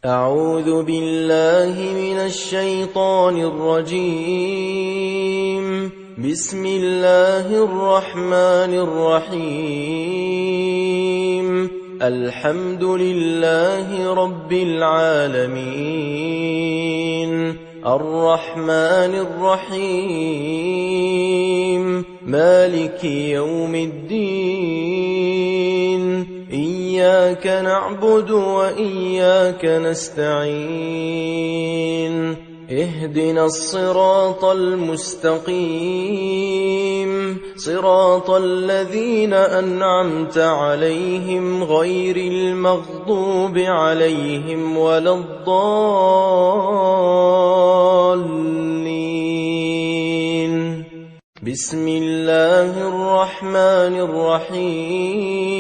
أعوذ بالله من الشيطان الرجيم. بسم الله الرحمن الرحيم. الحمد لله رب العالمين، الرحمن الرحيم، مالك يوم الدين. إياك نعبد وإياك نستعين. اهدنا الصراط المستقيم، صراط الذين أنعمت عليهم غير المغضوب عليهم ولا الضالين. بسم الله الرحمن الرحيم.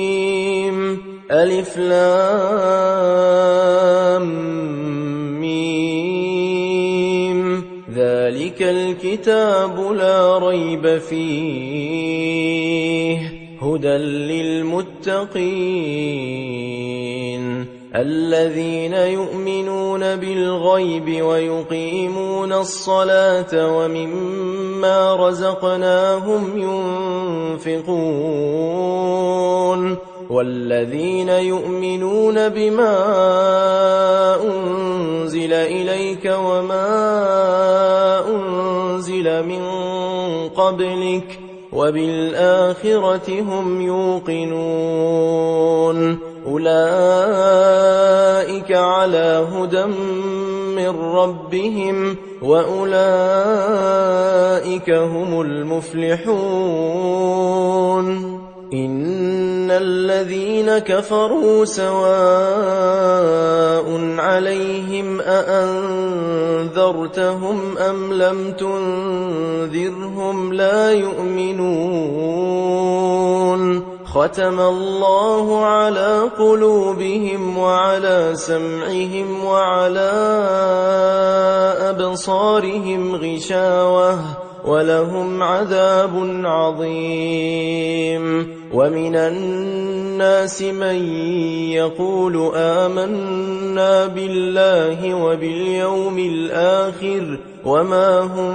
ألف لام ميم. ذلك الكتاب لا ريب فيه، هدى للمتقين الذين يؤمنون بالغيب ويقيمون الصلاة ومما رزقناهم ينفقون، والذين يؤمنون بما أنزل إليك وما أنزل من قبلك وبالآخرة هم يوقنون. أولئك على هدى من ربهم وأولئك هم المفلحون. إن الذين كفروا سواء عليهم أأنذرتهم أم لم تنذرهم لا يؤمنون. ختم الله على قلوبهم وعلى سمعهم وعلى أبصارهم غشاوة ولهم عذاب عظيم. ومن الناس من يقول آمنا بالله وباليوم الآخر وما هم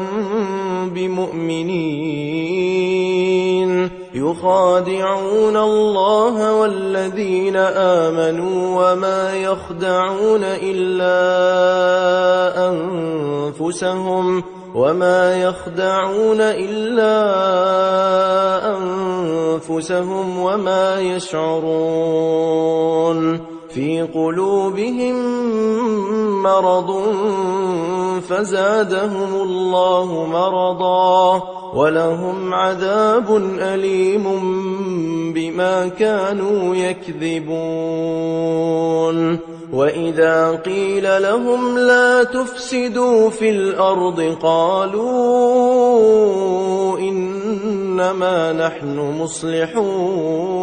بمؤمنين، يخادعون الله والذين آمنوا وما يخدعون إلا أنفسهم وما يشعرون. في قلوبهم مرض فزادهم الله مرضا ولهم عذاب أليم بما كانوا يكذبون. وإذا قيل لهم لا تفسدوا في الأرض قالوا إنما نحن مصلحون.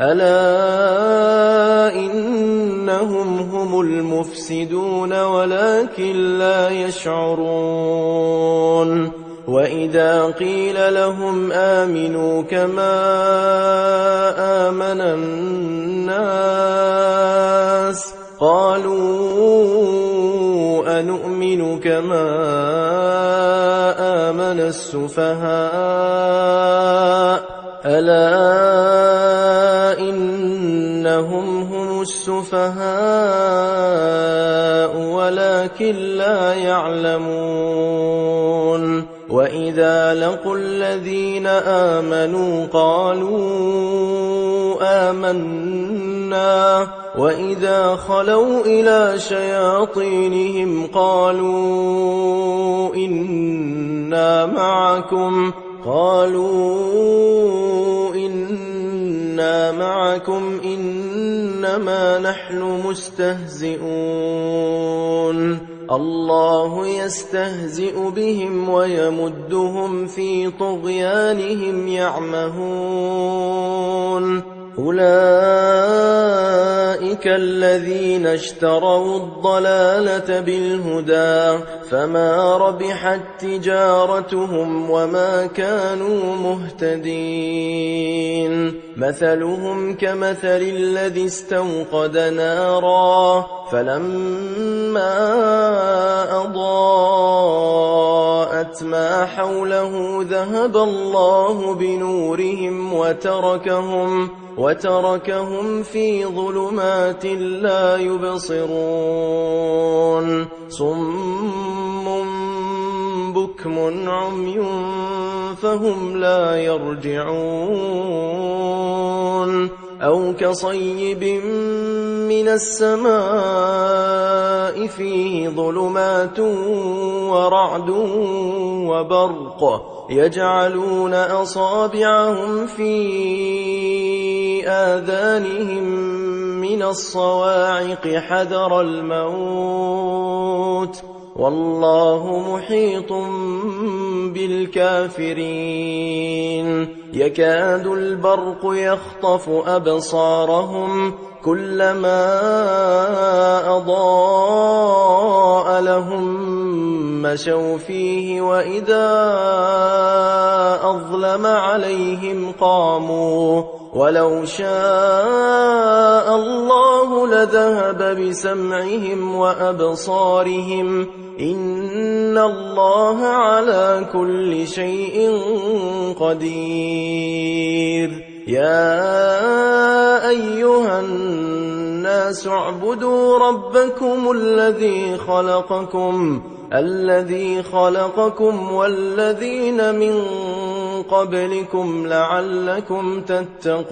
ألا إنهم هم المفسدون ولكن لا يشعرون. وإذا قيل لهم آمنوا كما آمن الناس قالوا أنؤمن كما آمن السفهاء. ألا إنهم هم السفهاء ولكن لا يعلمون. وإذا لقوا الذين آمنوا قالوا آمنا وإذا خلوا إلى شياطينهم قالوا إنا معكم إنما نحن مستهزئون. الله يستهزئ بهم ويمدهم في طغيانهم يعمهون. أولئك الذين اشتروا الضلالة بالهدى فما ربحت تجارتهم وما كانوا مهتدين مثلهم كمثل الذي استوقد نارا فلما أضاءت ما حوله ذهب الله بنورهم وتركهم في ظلمات لا يبصرون صم بكم عمي فهم لا يرجعون أو كصيب من السماء فيه ظلمات ورعد وبرق يجعلون أصابعهم في آذانهم من الصواعق حذر الموت والله محيط بالكافرين يكاد البرق يخطف أبصارهم كلما أضاء لهم مشوا فيه وإذا أظلم عليهم قاموا ولو شاء الله لذهب بسمعهم وأبصارهم إن الله على كل شيء قدير يا أيها الناس اعبدوا ربكم الذي خلقكم والذين من قبلكم لعلكم تتقون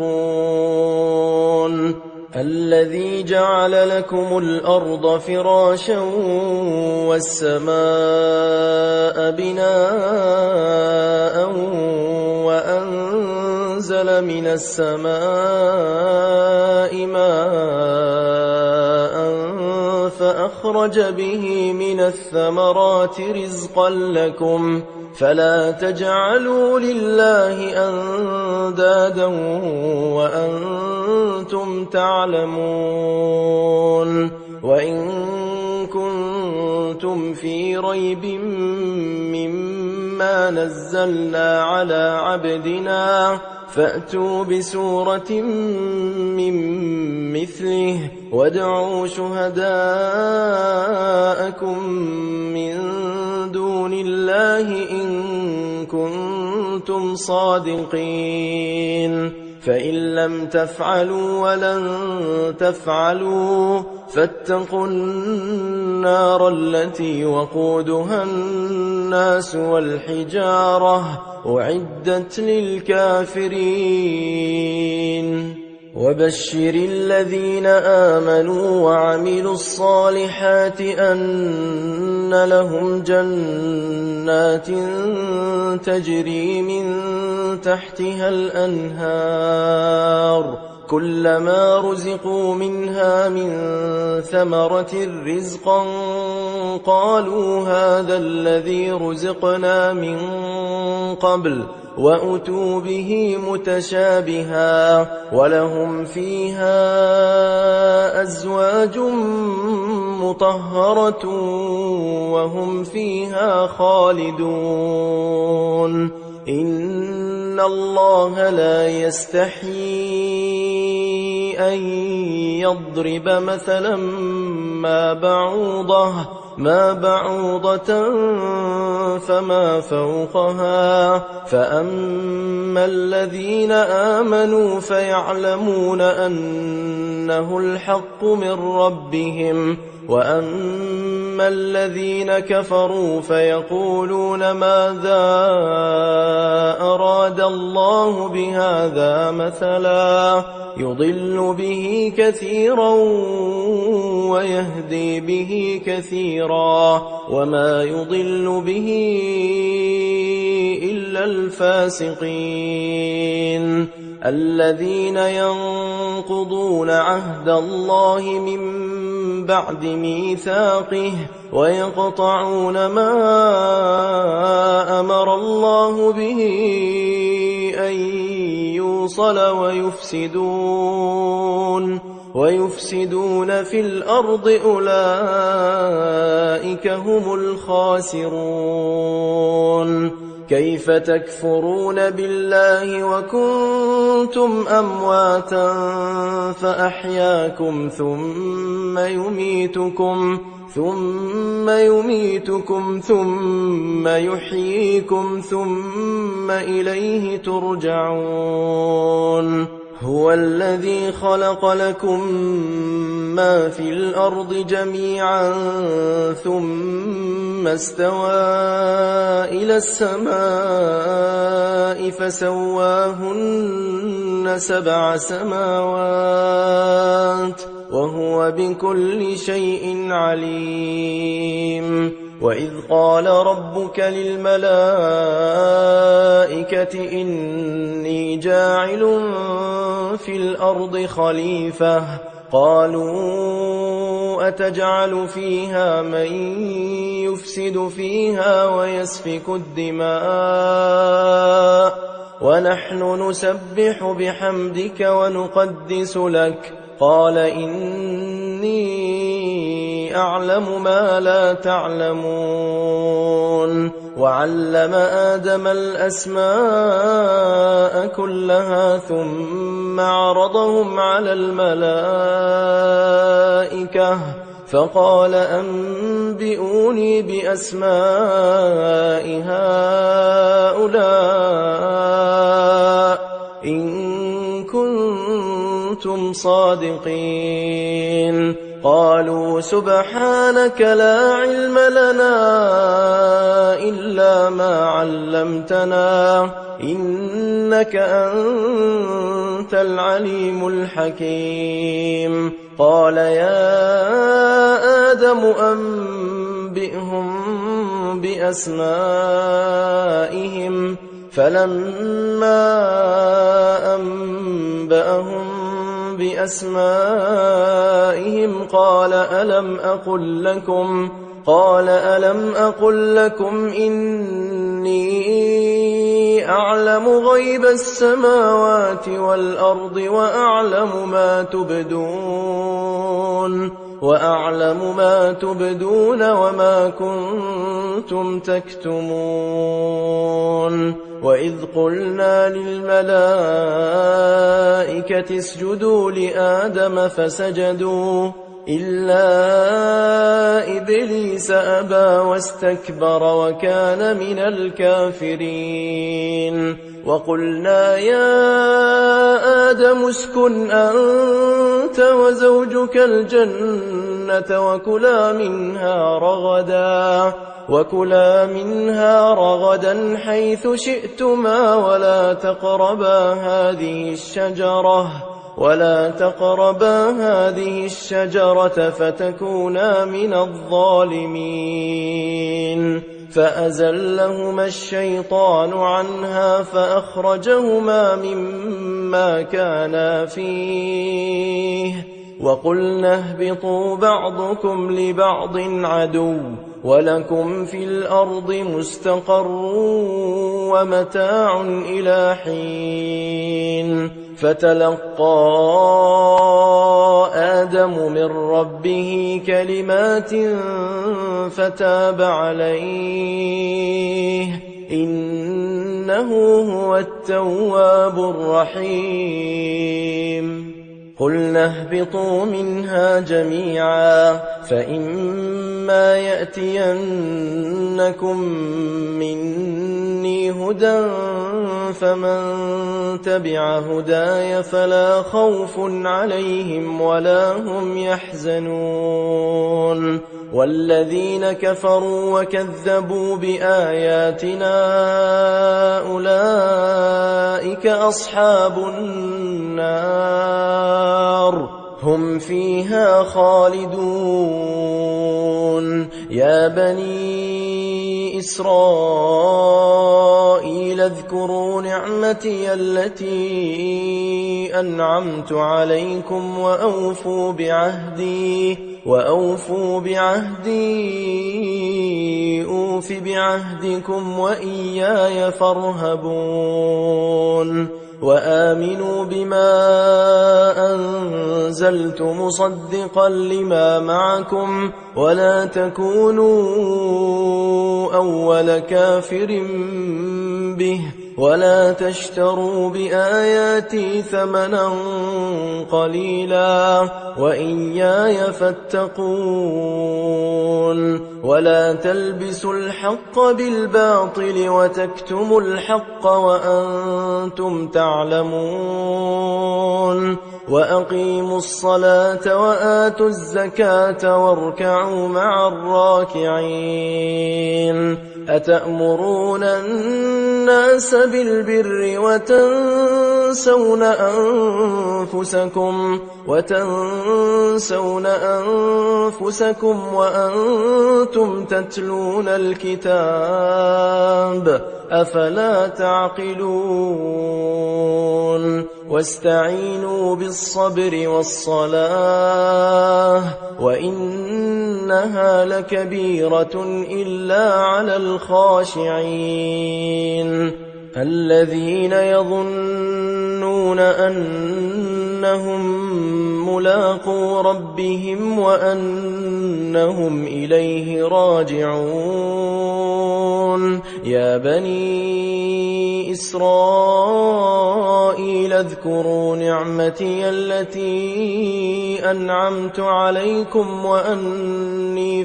الذي جعل لكم الأرض فراشا والسماء بناء وأنزل من السماء ماء فأخرج به من الثمرات رزقا لكم فلا تجعلوا لله أندادا وأنتم تعلمون وإن كنتم في ريب مما نزلنا على عبدنا فأتوا بسورة من مثله وادعوا شهداءكم من دون الله إن كنتم صادقين فإن لم تفعلوا ولن تفعلوا فاتقوا النار التي وقودها الناس والحجارة أعدت للكافرين وبشر الذين آمنوا وعملوا الصالحات أن لهم جنات تجري من تحتها الأنهار كلما رزقوا منها من ثمرة رزقا قالوا هذا الذي رزقنا من قبل وأتوا به متشابها ولهم فيها أزواج مطهرة وهم فيها خالدون إن الله لا يستحيي أن يضرب مثلا ما بعوضة فما فوقها فأما الذين آمنوا فيعلمون أنه الحق من ربهم وأما الذين كفروا فيقولون ماذا أراد الله بهذا مثلا يضل به كثيرا ويهدي به كثيرا وما يضل به إلا الفاسقين الذين ينقضون عهد الله من بعد ميثاقه ويقطعون ما أمر الله به أن يوصل ويفسدون في الأرض أولئك هم الخاسرون. كيف تكفرون بالله وكنتم أمواتا فأحياكم ثم يميتكم ثم يحييكم ثم إليه ترجعون. هو الذي خلق لكم ما في الأرض جميعا ثم استوى إلى السماء فسواهن 7 سماوات وهو بكل شيء عليم. وإذ قال ربك للملائكة إني جاعل في الأرض خليفة قالوا أتجعل فيها من يفسد فيها ويسفك الدماء ونحن نسبح بحمدك ونقدس لك قال إني أعلم ما لا تعلمون. وعلم آدم الأسماء كلها ثم عرضهم على الملائكة فقال أنبئوني بأسماء هؤلاء إن كنتم صادقين. قالوا سبحانك لا علم لنا إلا ما علمتنا إنك أنت العليم الحكيم. قال يا آدم أنبئهم بأسمائهم فلما أنبأهم بأسمائهم قال ألم أقل لكم إني أعلم غيب السماوات والأرض وأعلم ما تبدون وما كنتم تكتمون. وإذ قلنا للملائكة اسجدوا لآدم فسجدوا إلا إبليس أبى واستكبر وكان من الكافرين. وقلنا يا آدم اسكن أنت وزوجك الجنة وكلا منها رغدا حيث شئتما ولا تقربا هذه الشجرة فتكونا من الظالمين. فأزلهما الشيطان عنها فأخرجهما مما كانا فيه وقلنا اهبطوا بعضكم لبعض عدو ولكم في الأرض مستقر ومتاع إلى حين. فتلقى آدم من ربه كلمات فتاب عليه إنه هو التواب الرحيم. قلنا اهبطوا منها جميعا فإما يأتينكم مني هدى فمن تبع هداي فلا خوف عليهم ولا هم يحزنون. والذين كفروا وكذبوا بآياتنا أولئك أصحاب النار هم فيها خالدون. يا بني إسرائيل اذكروا نعمتي التي أنعمت عليكم وأوفوا بعهدي أوف بعهدكم وإياي فارهبون. وآمنوا بما أنزلت مصدقا لما معكم ولا تكونوا أول كافر به ولا تشتروا بآياتي ثمنا قليلا وإياي فاتقون ولا تلبسوا الحق بالباطل وتكتموا الحق وأنتم تعلمون وأقيموا الصلاة وآتوا الزكاة واركعوا مع الراكعين أتأمرون الناس بالبر وتنسون أنفسكم وأنتم تتلون الكتاب أفلا تعقلون واستعينوا بالصبر والصلاة وإنها لكبيرة إلا على الخاشعين الذين يظنون أنهم ملاقو ربهم وأنهم إليه راجعون يا بني إسرائيل اذكروا نعمتي التي أنعمت عليكم وأني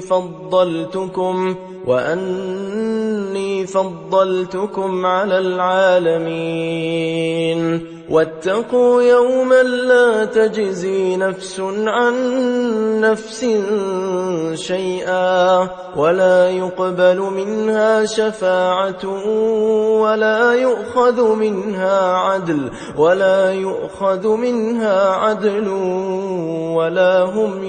فضلتكم على العالمين واتقوا يوما لا تجزي نفس عن نفس شيئا ولا يقبل منها شفاعة ولا يؤخذ منها عدل ولا هم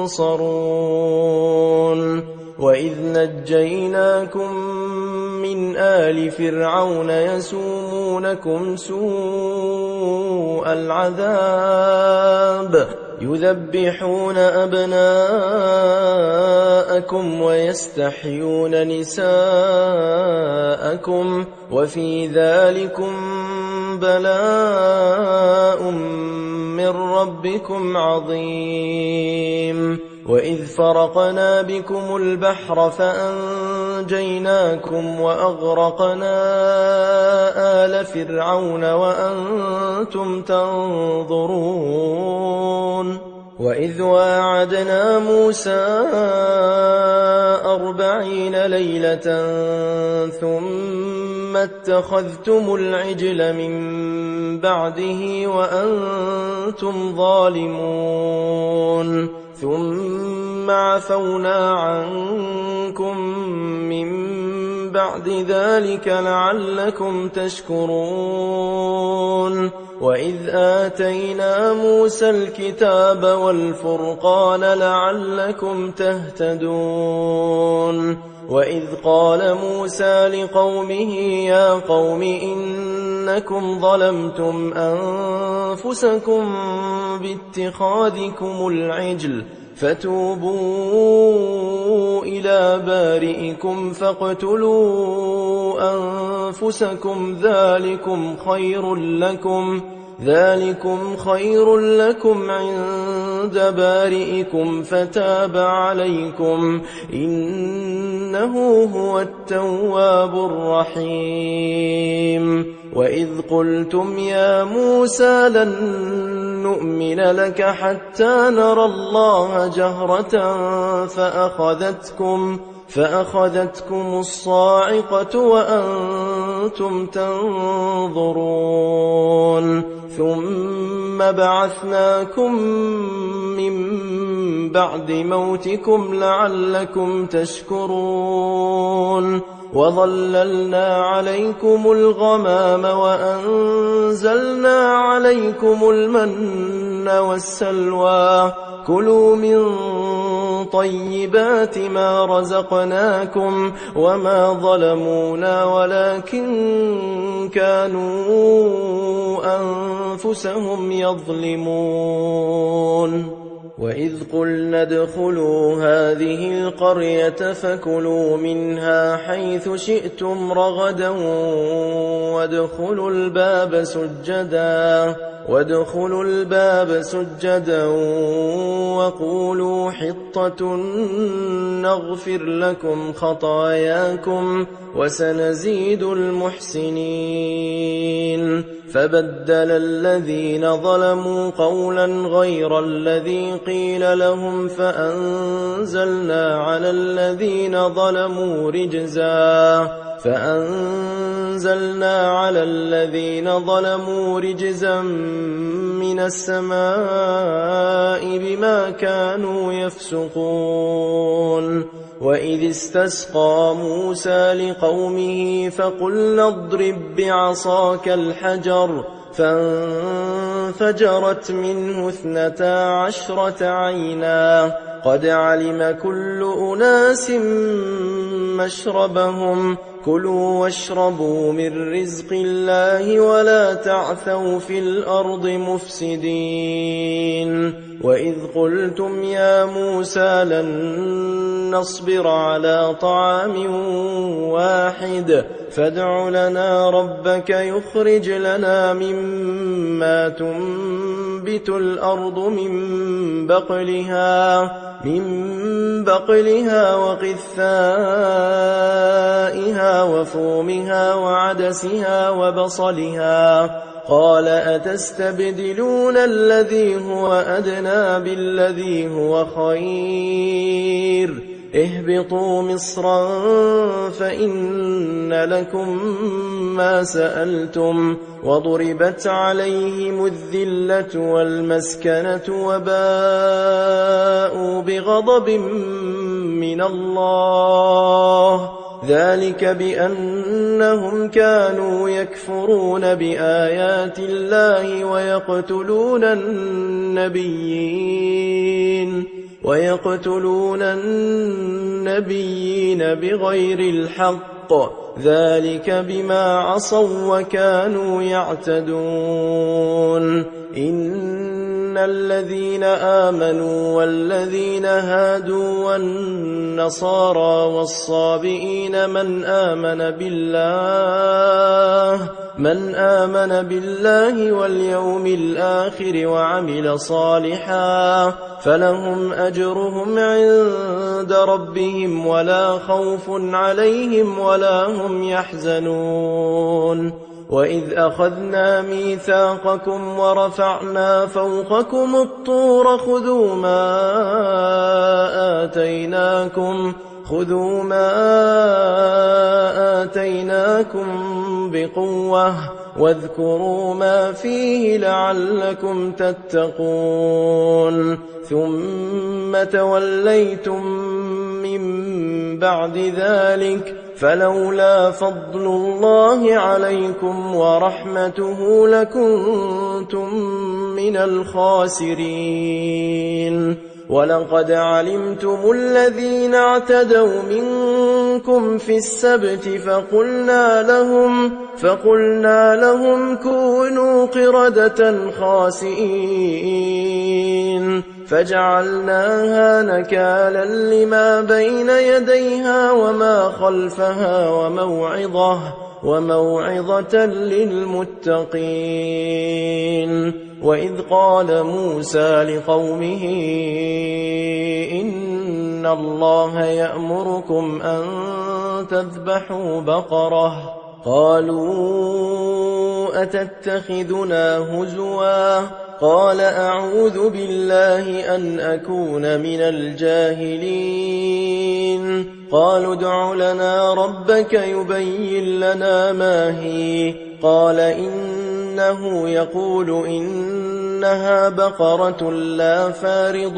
ينصرون وإذ نجيناكم من آل فرعون يسومونكم سوء العذاب يذبحون أبناءكم ويستحيون نساءكم وفي ذلكم بلاء من ربكم عظيم وإذ فرقنا بكم البحر فأنجيناكم وأغرقنا آل فرعون وأنتم تنظرون وإذ واعدنا موسى 40 ليلة ثم اتخذتم العجل من بعده وأنتم ظالمون ثم عفونا عنكم من بعد ذلك لعلكم تشكرون وإذ آتينا موسى الكتاب والفرقان لعلكم تهتدون وإذ قال موسى لقومه يا قوم إنكم ظلمتم أنفسكم باتخاذكم العجل فتوبوا إلى بارئكم فاقتلوا أنفسكم ذلكم خير لكم عند بارئكم فتاب عليكم إنه هو التواب الرحيم وإذ قلتم يا موسى لن نؤمن لك حتى نرى الله جهرة فأخذتكم الصاعقة وأنتم تنظرون ثم بعثناكم من بعد موتكم لعلكم تشكرون وظللنا عليكم الغمام وأنزلنا عليكم المن والسلوى كلوا من طيبات ما رزقناكم وما ظلمونا ولكن كانوا أنفسهم يظلمون وإذ قلنا ادخلوا هذه القرية فكلوا منها حيث شئتم رغدا وادخلوا الباب سجدا وقولوا حطة نغفر لكم خطاياكم وسنزيد المحسنين. فبدل الذين ظلموا قولا غير الذي قيل لهم فأنزلنا على الذين ظلموا رجزا من السماء بما كانوا يفسقون. وإذ استسقى موسى لقومه فقلنا اضرب بعصاك الحجر فانفجرت منه 12 عينا قد علم كل أناس مشربهم كلوا واشربوا من رزق الله ولا تعثوا في الأرض مفسدين. وإذ قلتم يا موسى لن نصبر على طعام واحد فادع لنا ربك يخرج لنا مما تنبت الأرض من بقلها وقثائها وفومها وعدسها وبصلها قال أتستبدلون الذي هو أدنى بالذي هو خير اهبطوا مصرا فإن لكم ما سألتم وضربت عليهم الذلة والمسكنة وباءوا بغضب من الله ذلك بأنهم كانوا يكفرون بآيات الله ويقتلون النبيين بغير الحق ذلك بما عصوا وكانوا يعتدون. إن الذين آمنوا والذين هادوا والنصارى والصابئين من آمن بالله واليوم الآخر وعمل صالحا فلهم أجرهم عند ربهم ولا خوف عليهم ولا هم يحزنون. وإذ أخذنا ميثاقكم ورفعنا فوقكم الطور خذوا ما آتيناكم بقوة واذكروا ما فيه لعلكم تتقون ثم توليتم من بعد ذلك فلولا فضل الله عليكم ورحمته لكنتم من الخاسرين. ولقد علمتم الذين اعتدوا منكم في السبت فقلنا لهم كونوا قردة خاسئين فجعلناها نكالا لما بين يديها وما خلفها وموعظة للمتقين. وإذ قال موسى لقومه إن الله يأمركم أن تذبحوا بقرة قالوا أتتخذنا هزوا قال أعوذ بالله أن أكون من الجاهلين. قالوا ادع لنا ربك يبين لنا ما هي قال إنه يقول إنها بقرة لا فارض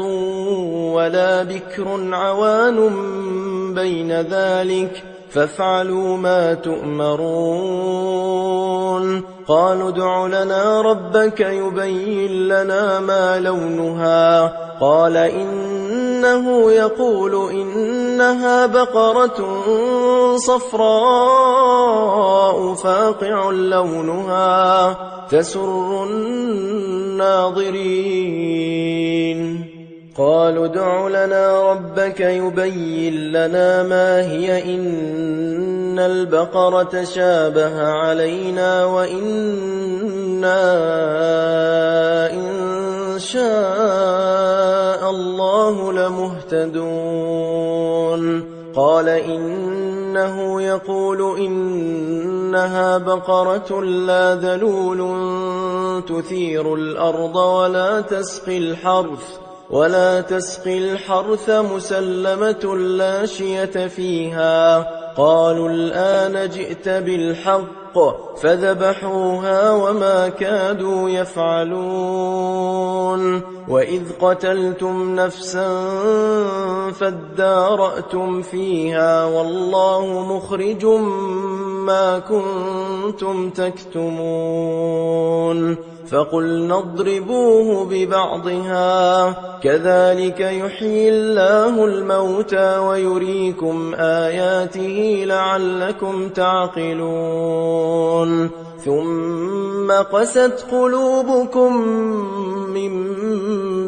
ولا بكر عوان بين ذلك فافعلوا ما تؤمرون. قالوا ادع لنا ربك يبين لنا ما لونها قال إنه يقول إنها بقرة صفراء فاقع لونها تسر الناظرين. قالوا ادع لنا ربك يبين لنا ما هي إن البقرة شابه علينا وإنا إن شاء الله لمهتدون قال إنه يقول إنها بقرة لا ذلول تثير الأرض ولا تسقي الحرث مسلمة لا شية فيها قالوا الآن جئت بالحق فذبحوها وما كادوا يفعلون وإذ قتلتم نفسا فادارأتم فيها والله مخرج ما كنتم تكتمون فقلنا اضربوه ببعضها كذلك يحيي الله الموتى ويريكم آياته لعلكم تعقلون ثم قست قلوبكم من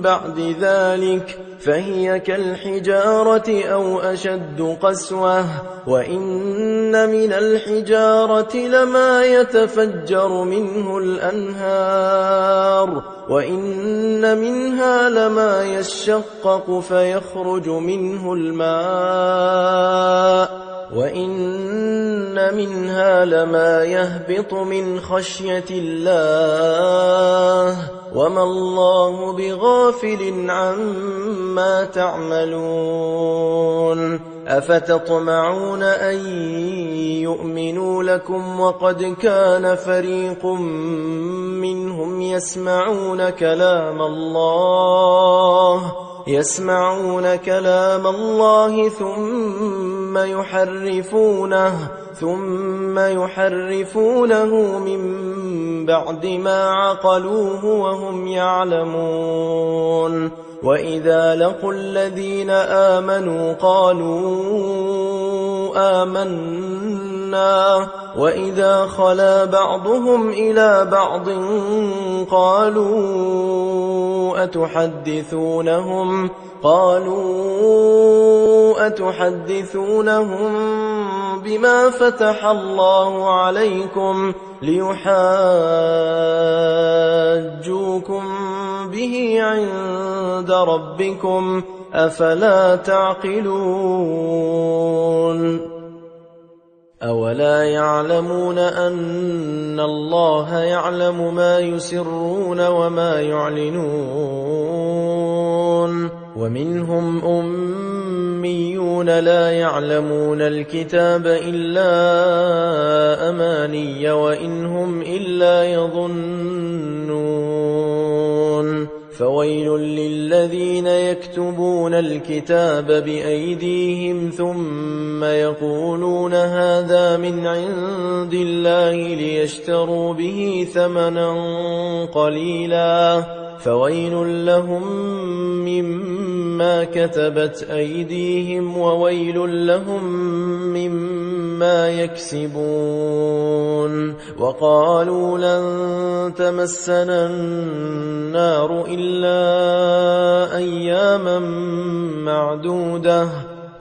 بعد ذلك فهي كالحجارة أو أشد قسوة وإن من الحجارة لما يتفجر منه الأنهار وإن منها لما يشقق فيخرج منه الماء وإن منها لما يهبط من خشية الله وما الله بغافل عما تعملون أفتطمعون أن يؤمنوا لكم وقد كان فريق منهم يسمعون كلام الله ثم يحرفونه من بعد ما عقلوه وهم يعلمون وإذا لقوا الذين آمنوا قالوا آمنا وإذا خلا بعضهم إلى بعض قالوا أتحدثونهم بما فتح الله عليكم ليحاجوكم به عند ربكم أفلا تعقلون أولا يعلمون أن الله يعلم ما يسرون وما يعلنون ومنهم أميون لا يعلمون الكتاب إلا أماني وإنهم إلا يظنون فويل للذين يكتبون الكتاب بأيديهم ثم يقولون هذا من عند الله ليشتروا به ثمنا قليلا فويل لهم مما كتبت أيديهم وويل لهم مما يكسبون وقالوا لن تمسنا النار إلا أياما معدودة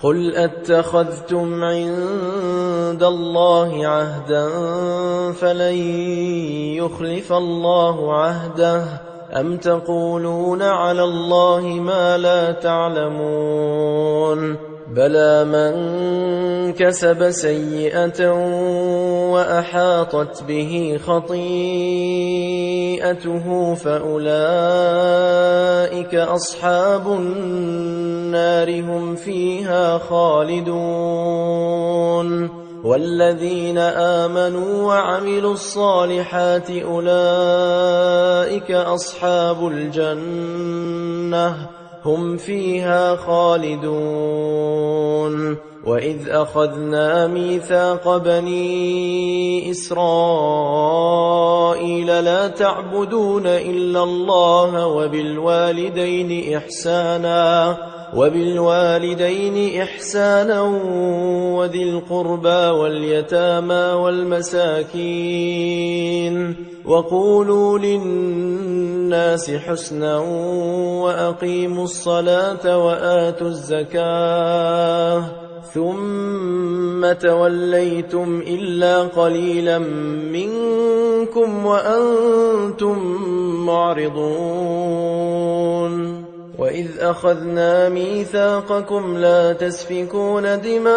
قل أتخذتم عند الله عهدا فلن يخلف الله عهده أم تقولون على الله ما لا تعلمون بلى من كسب سيئة وأحاطت به خطيئته فأولئك أصحاب النار هم فيها خالدون والذين آمنوا وعملوا الصالحات أولئك أصحاب الجنة هم فيها خالدون وإذ أخذنا ميثاق بني إسرائيل لا تعبدون إلا الله وبالوالدين إحسانا وذي القربى واليتامى والمساكين وقولوا للناس حسنا وأقيموا الصلاة وآتوا الزكاة ثم توليتم إلا قليلا منكم وأنتم معرضون وإذ أخذنا ميثاقكم لا تسفكون دماءكم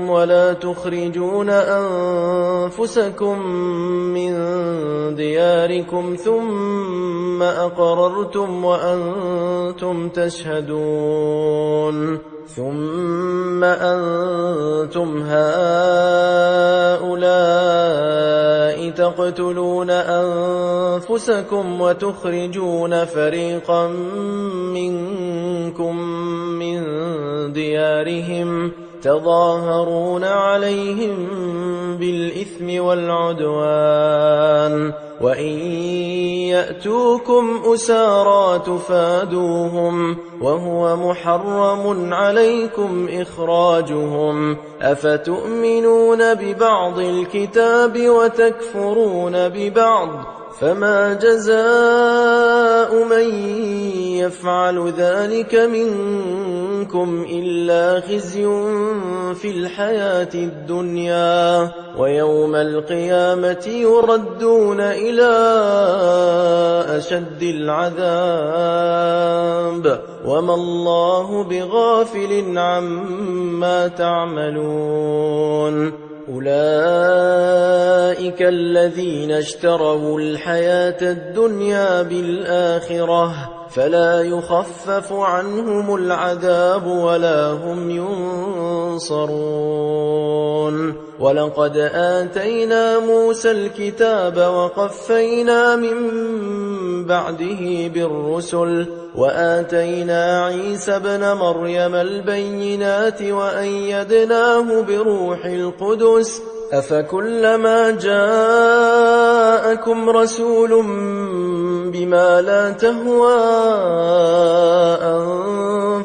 ولا تخرجون أنفسكم من دياركم ثم أقررتم وأنتم تشهدون ثم أنتم هؤلاء تقتلون أنفسكم وتخرجون فريقا منكم من ديارهم تظاهرون عليهم بالإثم والعدوان وإن يأتوكم أسارى تفادوهم وهو محرم عليكم إخراجهم أفتؤمنون ببعض الكتاب وتكفرون ببعض فما جزاء من يفعل ذلك منكم إلا خزي في الحياة الدنيا ويوم القيامة يردون إلى أشد العذاب وما الله بغافل عما تعملون أولئك الذين اشتروا الحياة الدنيا بالآخرة فلا يخفف عنهم العذاب ولا هم ينصرون ولقد آتينا موسى الكتاب وقفينا من بعده بالرسل وآتينا عيسى ابن مريم البينات وأيدناه بروح القدس أفكلما جاءكم رسول بما لا تهوى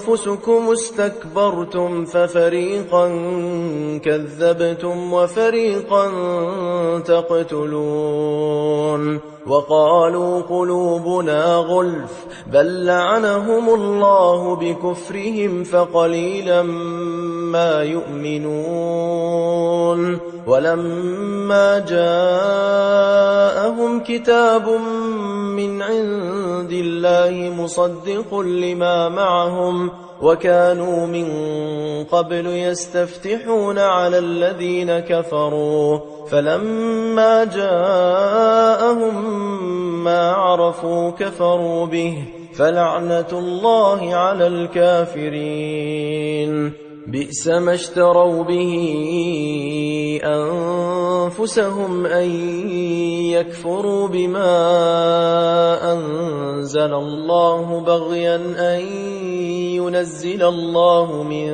أنفسكم استكبرتم ففريقا كذبتم وفريقا تقتلون وقالوا قلوبنا غلف بل لعنهم الله بكفرهم فقليلا ما يؤمنون ولما جاءهم كتاب من عند الله مصدق لما معهم وكانوا من قبل يستفتحون على الذين كفروا فلما جاءهم ما عرفوا كفروا به فلعنة الله على الكافرين بئس ما اشتروا به أنفسهم أن يكفروا بما أنزل الله بغيا أن ينزل الله من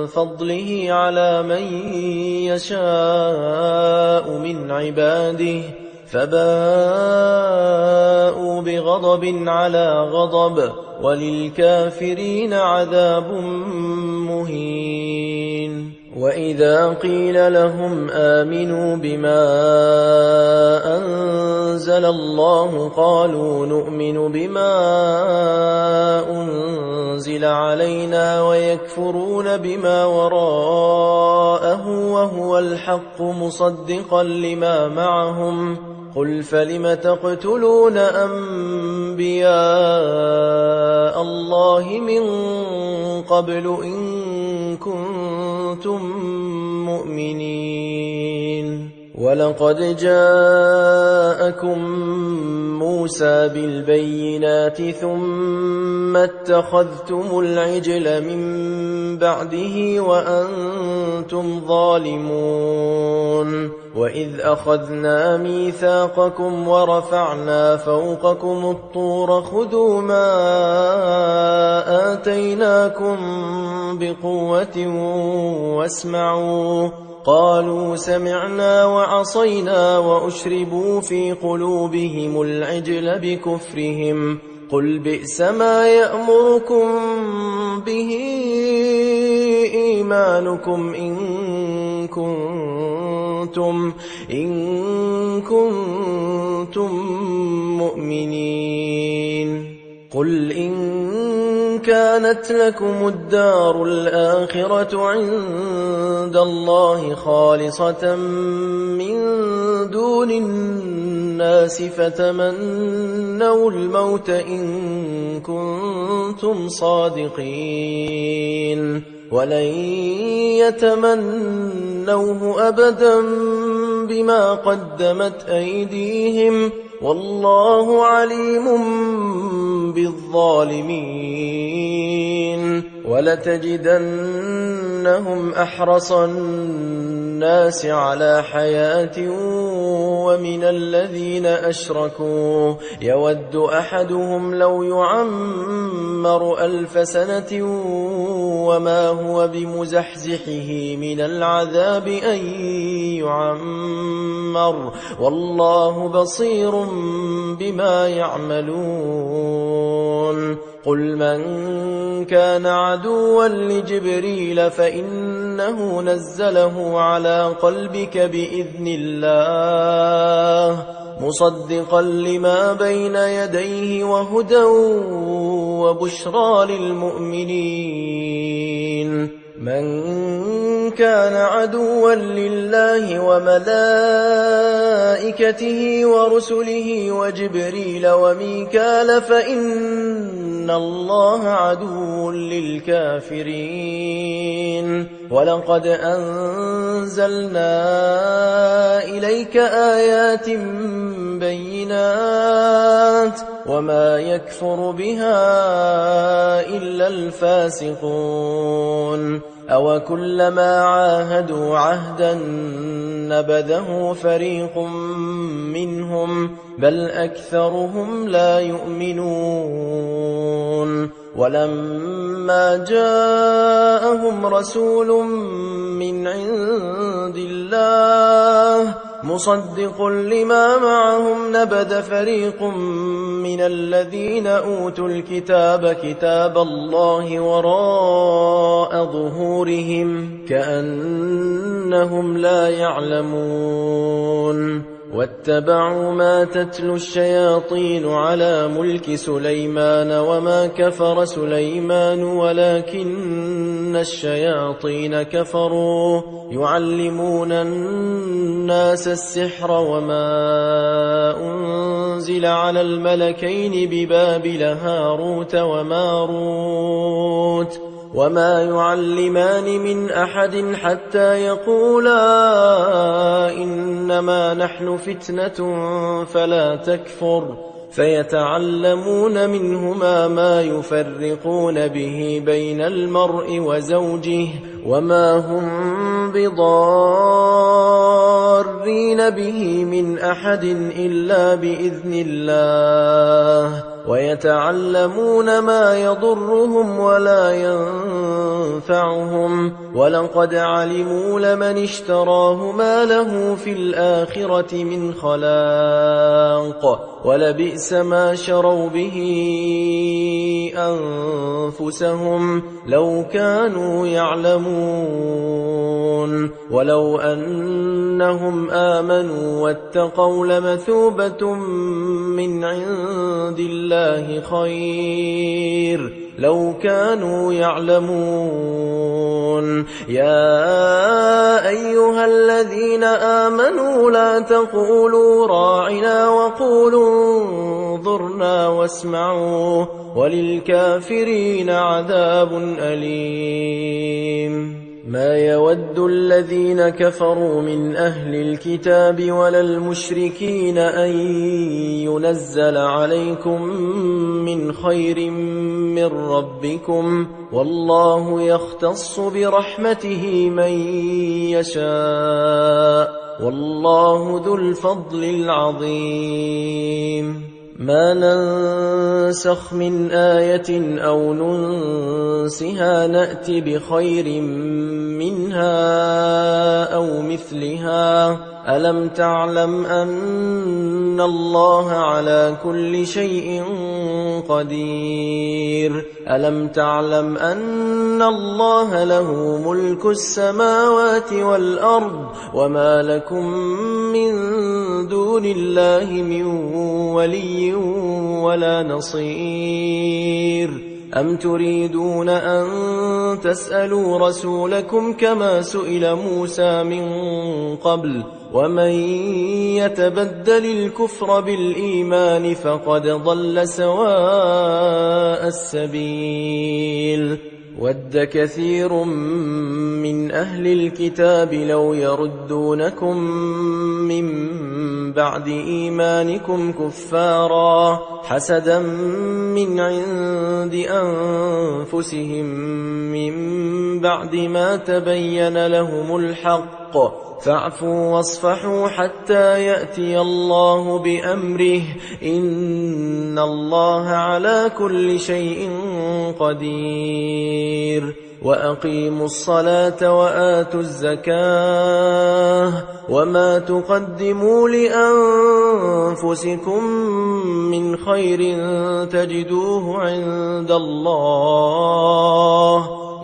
فضله على من يشاء من عباده فباءوا بغضب على غضب وللكافرين عذاب مهين وإذا قيل لهم آمنوا بما أنزل الله قالوا نؤمن بما أنزل علينا ويكفرون بما وراءه وهو الحق مصدقا لما معهم قل فلم تقتلون أنبياء الله من قبل إن كنتم مؤمنين ولقد جاءكم موسى بالبينات ثم اتخذتم العجل من بعده وأنتم ظالمون وإذ أخذنا ميثاقكم ورفعنا فوقكم الطور خذوا ما آتيناكم بقوة واسمعوا قالوا سمعنا وعصينا وأشربوا في قلوبهم العجل بكفرهم قل بئس ما يأمركم به إيمانكم إن كنتم مؤمنين. قل إن كانت لكم الدار الآخرة عند الله خالصة من دون الناس فتمنوا الموت إن كنتم صادقين، ولن يتمنوه أبدا بما قدمت أيديهم والله عليم بالظالمين. ولتجدنهم أحرص الناس على حياة ومن الذين أشركوا يود أحدهم لو يعمر 1000 سنة وما هو بمزحزحه من العذاب أن يعمر والله بصير بما يعملون. قل من كان عدوا لجبريل فإنه نزله على قلبك بإذن الله مصدقا لما بين يديه وهدى وبشرى للمؤمنين. من كان عدوا لله وملائكته ورسله وجبريل وميكال فإن الله عدو للكافرين. ولقد أنزلنا إليك آيات بينات وما يكفر بها إلا الفاسقون. أو كلما عاهدوا عهدا نبذه فريق منهم بل أكثرهم لا يؤمنون. ولما جاءهم رسول من عند الله مصدق لما معهم نبذ فريق من الذين أوتوا الكتاب كتاب الله وراء ظهورهم كأنهم لا يعلمون. واتبعوا ما تتلو الشياطين على ملك سليمان وما كفر سليمان ولكن الشياطين كفروا يعلمون الناس السحر وما أنزل على الملكين ببابل هاروت وماروت وما يعلمان من أحد حتى يقولا إنما نحن فتنة فلا تكفر فيتعلمون منهما ما يفرقون به بين المرء وزوجه وما هم بضارين به من أحد إلا بإذن الله ويتعلمون ما يضرهم ولا ينفعهم ولقد علموا لمن اشتراه ما له في الآخرة من خلاق ولبئس ما شروا به أنفسهم لو كانوا يعلمون. ولو أنهم آمنوا واتقوا لمثوبة من عند الله خير لو كانوا يعلمون. يا أيها الذين آمنوا لا تقولوا راعنا وقولوا انظرنا واسمعوا وللكافرين عذاب أليم. ما يود الذين كفروا من أهل الكتاب ولا المشركين أن ينزل عليكم من خير من ربكم والله يختص برحمته من يشاء والله ذو الفضل العظيم. ما ننسخ من آية أو ننسها نأت بخير منها أو مثلها ألم تعلم أن الله على كل شيء قدير ألم تعلم أن الله له ملك السماوات والأرض وما لكم من دون الله من ولي ولا نصير أم تريدون أن تسألوا رسولكم كما سئل موسى من قبل ومن يتبدل الكفر بالإيمان فقد ضل سواء السبيل ود كثير من أهل الكتاب لو يردونكم من بعد إيمانكم كفارا حسدا من عند أنفسهم من بعد ما تبين لهم الحق فاعفوا واصفحوا حتى يأتي الله بأمره إن الله على كل شيء قدير وأقيموا الصلاة وآتوا الزكاة وما تقدموا لأنفسكم من خير تجدوه عند الله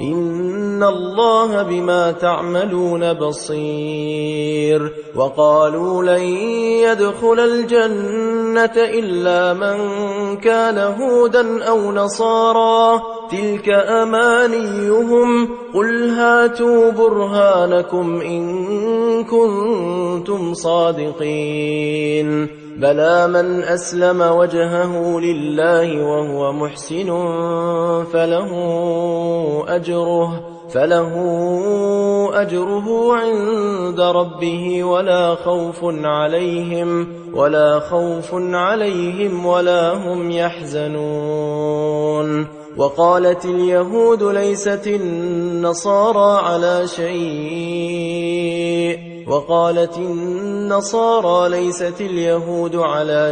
إن الله بما تعملون بصير وقالوا لن يدخل الجنة إلا من كان هودا أو نصارى تلك أمانيهم قل هاتوا برهانكم إن كنتم صادقين بلى من أسلم وجهه لله وهو محسن فله أجره عند ربه ولا خوف عليهم ولا هم يحزنون وقالت اليهود ليست النصارى على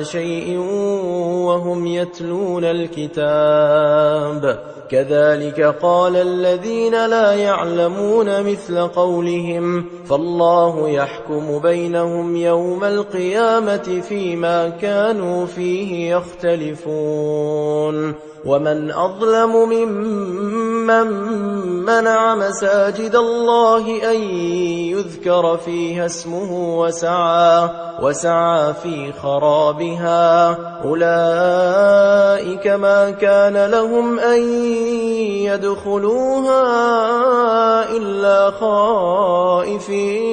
شيء وهم يتلون الكتاب كذلك قال الذين لا يعلمون مثل قولهم فالله يحكم بينهم يوم القيامة فيما كانوا فيه يختلفون ومن أظلم ممن منع مساجد الله أن يذكر فيها اسمه وسعى في خرابها أولئك ما كان لهم أن يدخلوها إلا خائفين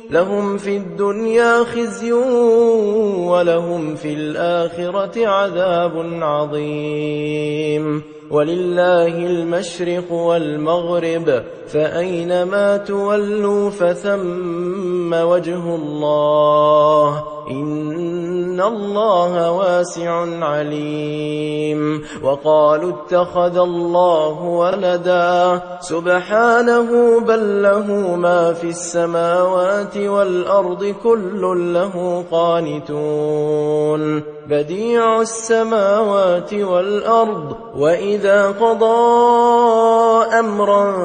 لهم في الدنيا خزي ولهم في الآخرة عذاب عظيم ولله المشرق والمغرب فأينما تولوا فثم وجه الله إن الله واسع عليم وقالوا اتخذ الله ولدا سبحانه بل له ما في السماوات والأرض كل له قانتون بديع السماوات والأرض وإذا قضى أمرا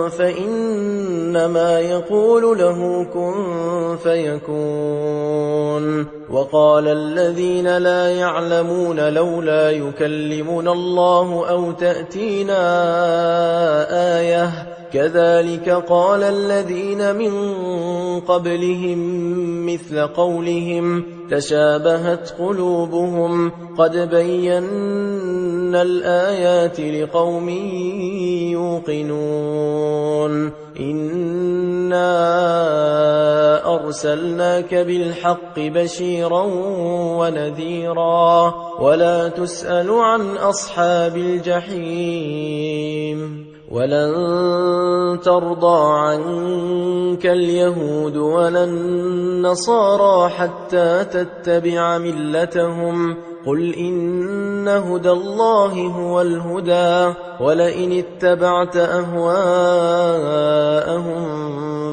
فإنما يقول له كن فيكون وقال الذين لا يعلمون لولا يكلمنا الله أو تأتينا آية كذلك قال الذين من قبلهم مثل قولهم تشابهت قلوبهم قد بينا الآيات لقوم يوقنون إنا أرسلناك بالحق بشيرا ونذيرا ولا تسأل عن أصحاب الجحيم ولن ترضى عنك اليهود ولا النصارى حتى تتبع ملتهم قل إن هدى الله هو الهدى ولئن اتبعت أهواءهم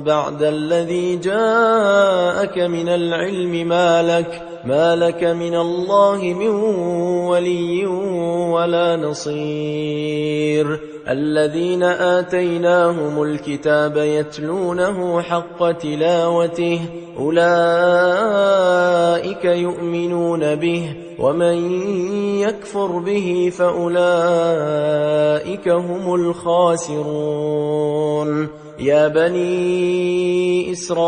بعد الذي جاءك من العلم ما لك من الله من ولي ولا نصير الذين آتيناهم الكتاب يتلونه حق تلاوته أولئك يؤمنون به ومن يكفر به فأولئك هم الخاسرون يا بني إسرائيل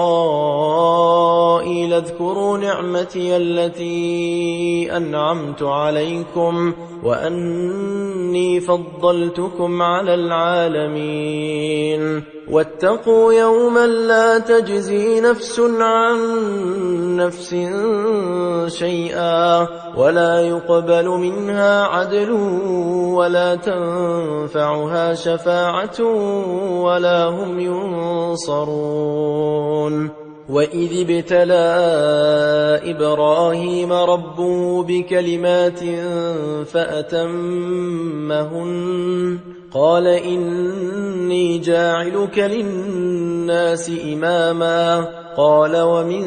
اذكروا نعمتي التي أنعمت عليكم وأني فضلتكم على العالمين واتقوا يوما لا تجزي نفس عن نفس شيئا ولا يقبل منها عدل ولا تنفعها شفاعة ولا هم ينصرون وإذ ابتلى إبراهيم ربه بكلمات فأتمهن قال إني جاعلك للناس إماما قال ومن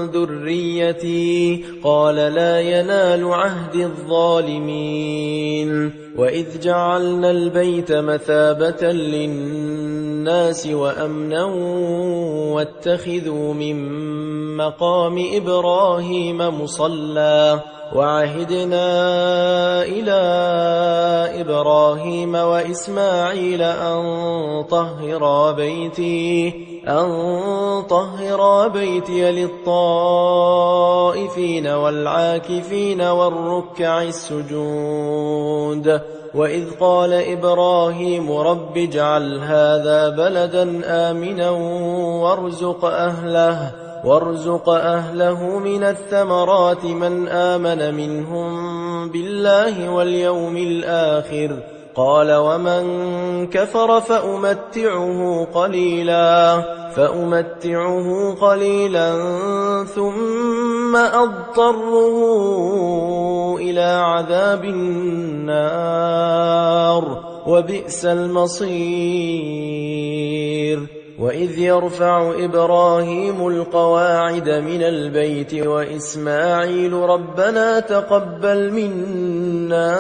ذريتي قال لا ينال عهد الظالمين وإذ جعلنا البيت مثابة للناس وأمنا واتخذوا من مقام إبراهيم مصلى وعهدنا إلى إبراهيم وإسماعيل أن طهر بيتي للطائفين والعاكفين والركع السجود وإذ قال إبراهيم رب اجعل هذا بلدا آمنا وارزق أهله من الثمرات من آمن منهم بالله واليوم الآخر قال ومن كفر فأمتعه قليلا ثم أضطره إلى عذاب النار وبئس المصير وإذ يرفع إبراهيم القواعد من البيت وإسماعيل ربنا تقبل منا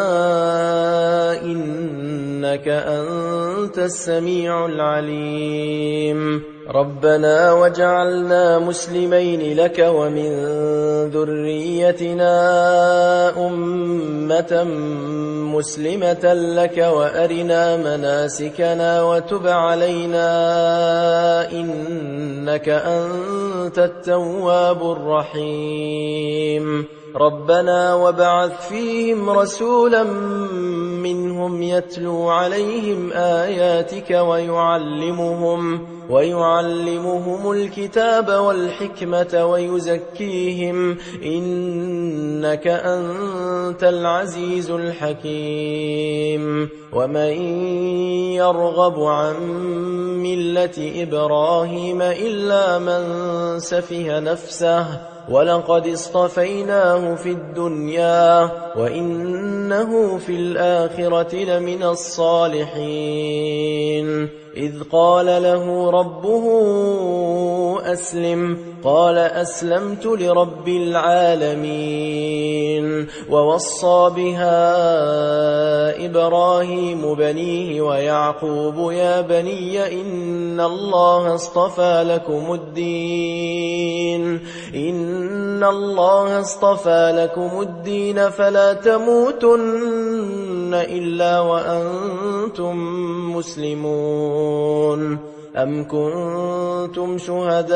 إنك أنت السميع العليم ربنا وجعلنا مسلمين لك ومن ذريتنا أمة مسلمة لك وأرنا مناسكنا وتب علينا إنك أنت التواب الرحيم ربنا وابعث فيهم رسولا منهم يتلو عليهم آياتك ويعلمهم الكتاب والحكمة ويزكيهم إنك أنت العزيز الحكيم ومن يرغب عن ملة إبراهيم إلا من سفه نفسه ولقد اصطفيناه في الدنيا وإنه في الآخرة لمن الصالحين إذ قال له ربه أسلم قال أسلمت لرب العالمين ووصى بها إبراهيم بنيه ويعقوب يا بني إن الله اصطفى لكم الدين فلا تموتن إلا وأنتم مسلمون أم كنتم شهداء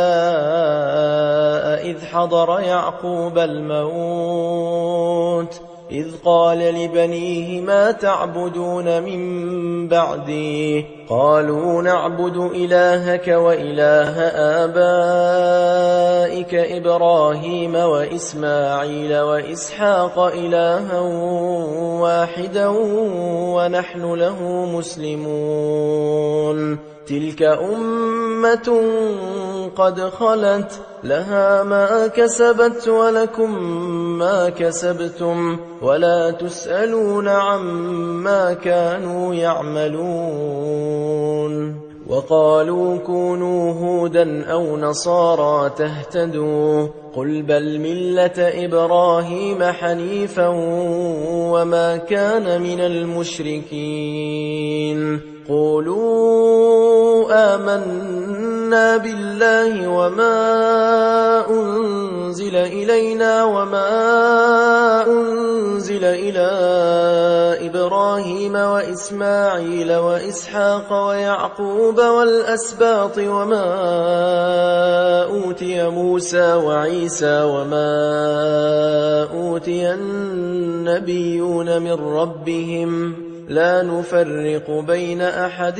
إذ حضر يعقوب الموت إذ قال لبنيه ما تعبدون من بعدي قالوا نعبد إلهك وإله آبائك إبراهيم وإسماعيل وإسحاق إلها واحدا ونحن له مسلمون تلك أمة قد خلت لها ما كسبت ولكم ما كسبتم ولا تسألون عما كانوا يعملون وقالوا كونوا هودا أو نصارى تهتدوا قل بل ملة إبراهيم حنيفا وما كان من المشركين قولوا آمنا بالله وما أنزل إلينا وما أنزل إلى إبراهيم وإسماعيل وإسحاق ويعقوب والأسباط وما أوتي موسى وعيسى وما أوتي النبيون من ربهم لا نفرق بين أحد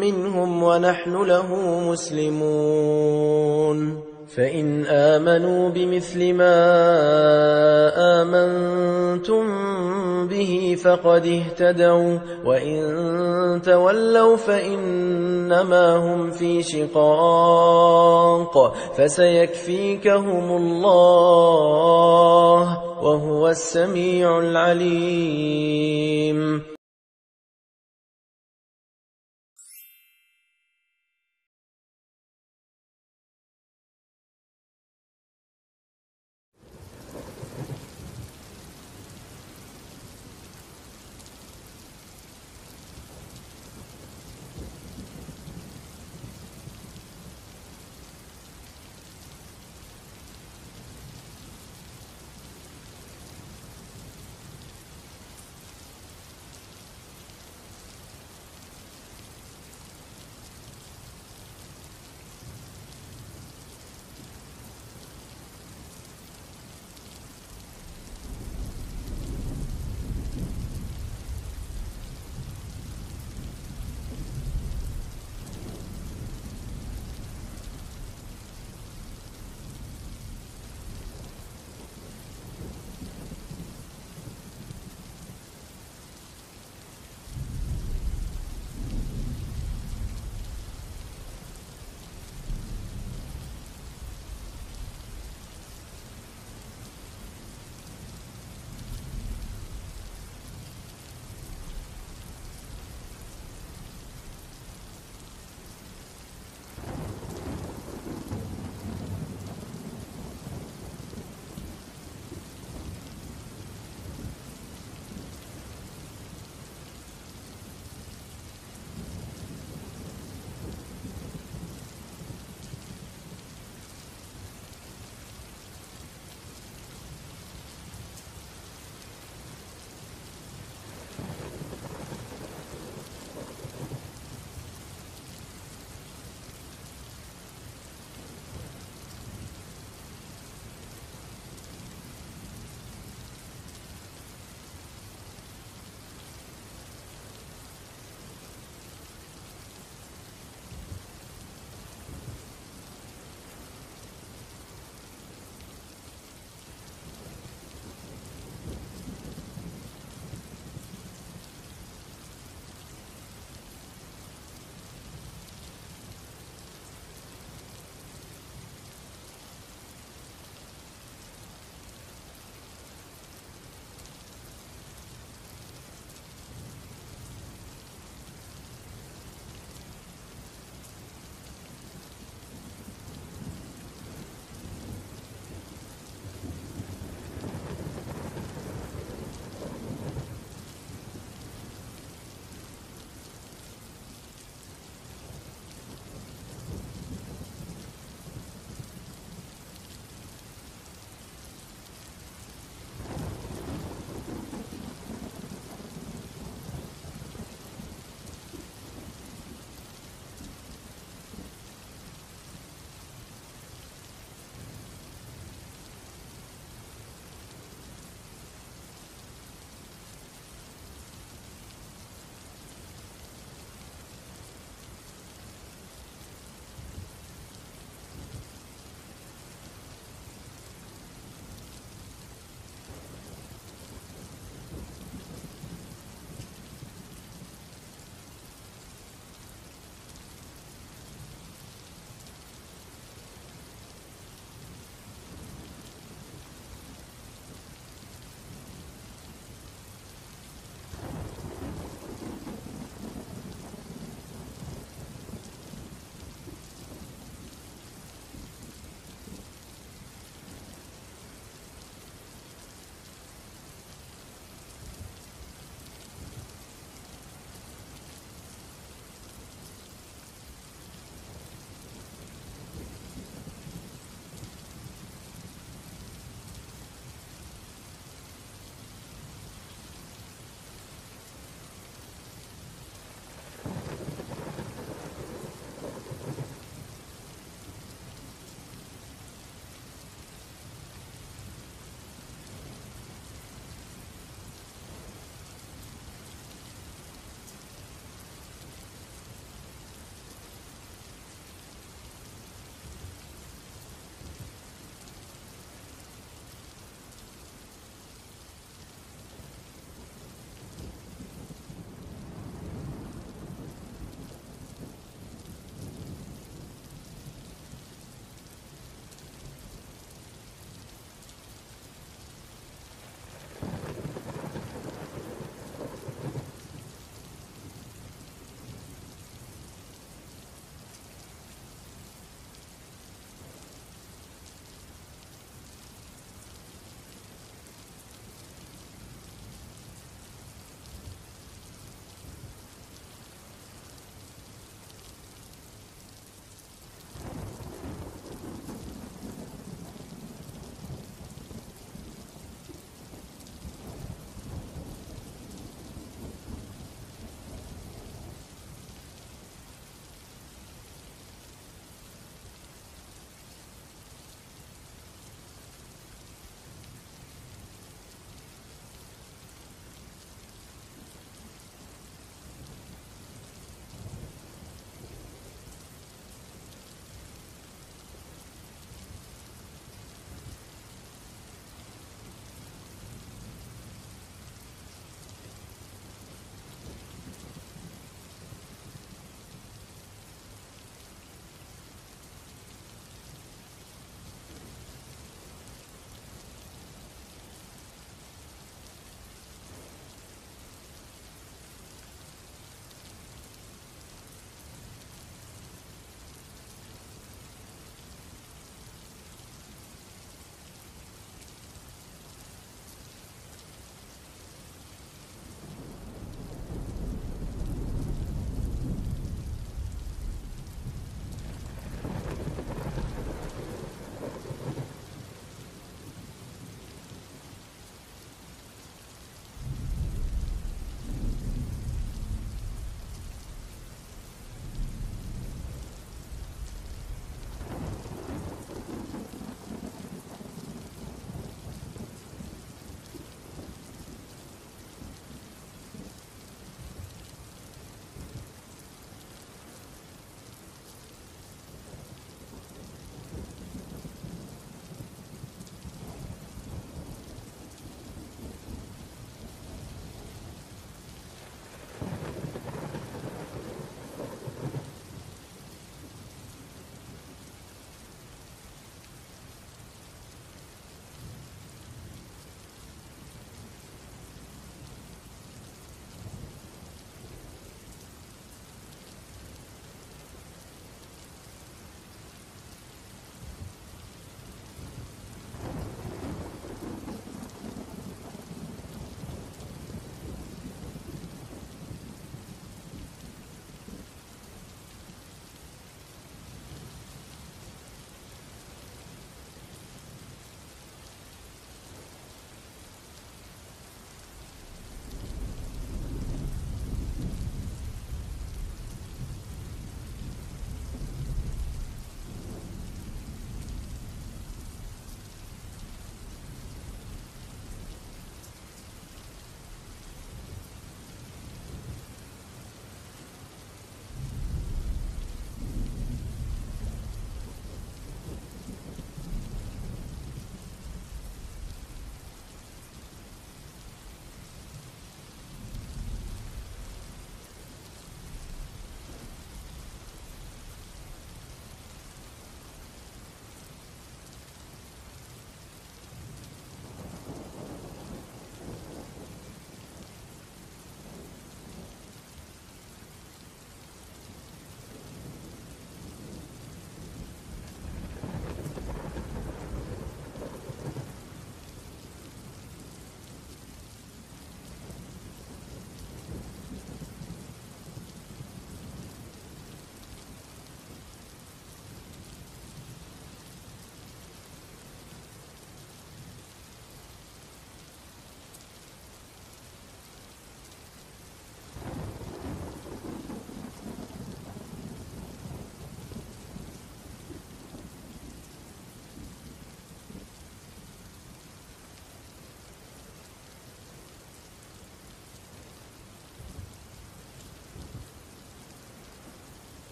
منهم ونحن له مسلمون فإن آمنوا بمثل ما آمنتم به فقد اهتدوا وإن تولوا فإنما هم في شقاق فسيكفيكهم الله وهو السميع العليم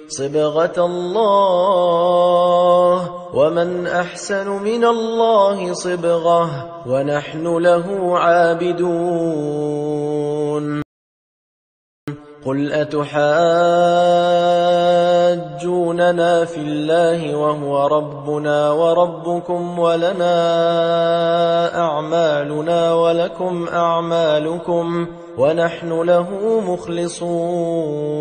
صبغة الله ومن أحسن من الله صبغة ونحن له عابدون قل أتحاجوننا في الله وهو ربنا وربكم ولنا أعمالنا ولكم أعمالكم ونحن له مخلصون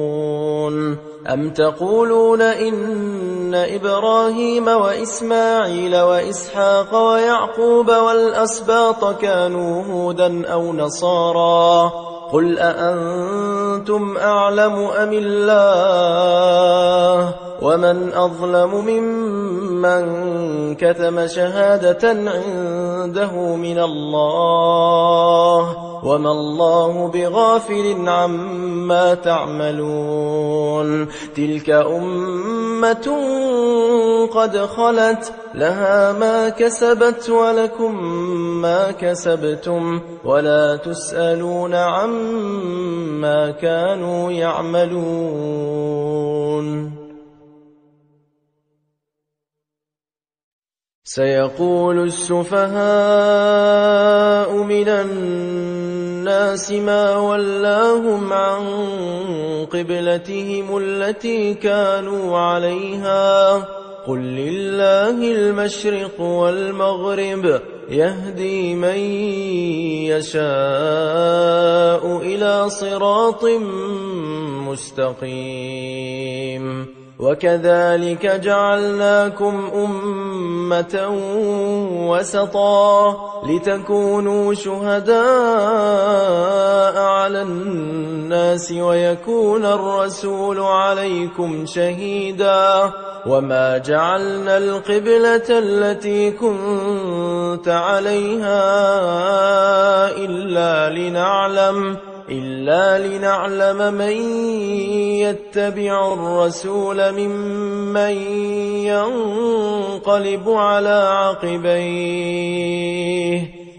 أم تقولون إن إبراهيم وإسماعيل وإسحاق ويعقوب والأسباط كانوا هودا أو نصارى قل أأنتم أعلم أم الله ومن أظلم ممن كتم شهادة عنده من الله وما الله بغافل عما تعملون تلك أمة قد خلت لها ما كسبت ولكم ما كسبتم ولا تسألون عما كانوا يعملون سيقول السفهاء من الناس ما ولاهم عن قبلتهم التي كانوا عليها قل لله المشرق والمغرب يهدي من يشاء إلى صراط مستقيم وكذلك جعلناكم أمة وسطا لتكونوا شهداء على الناس ويكون الرسول عليكم شهيدا وما جعلنا القبلة التي كنت عليها إلا لنعلم من يتبع الرسول ممن ينقلب على عقبيه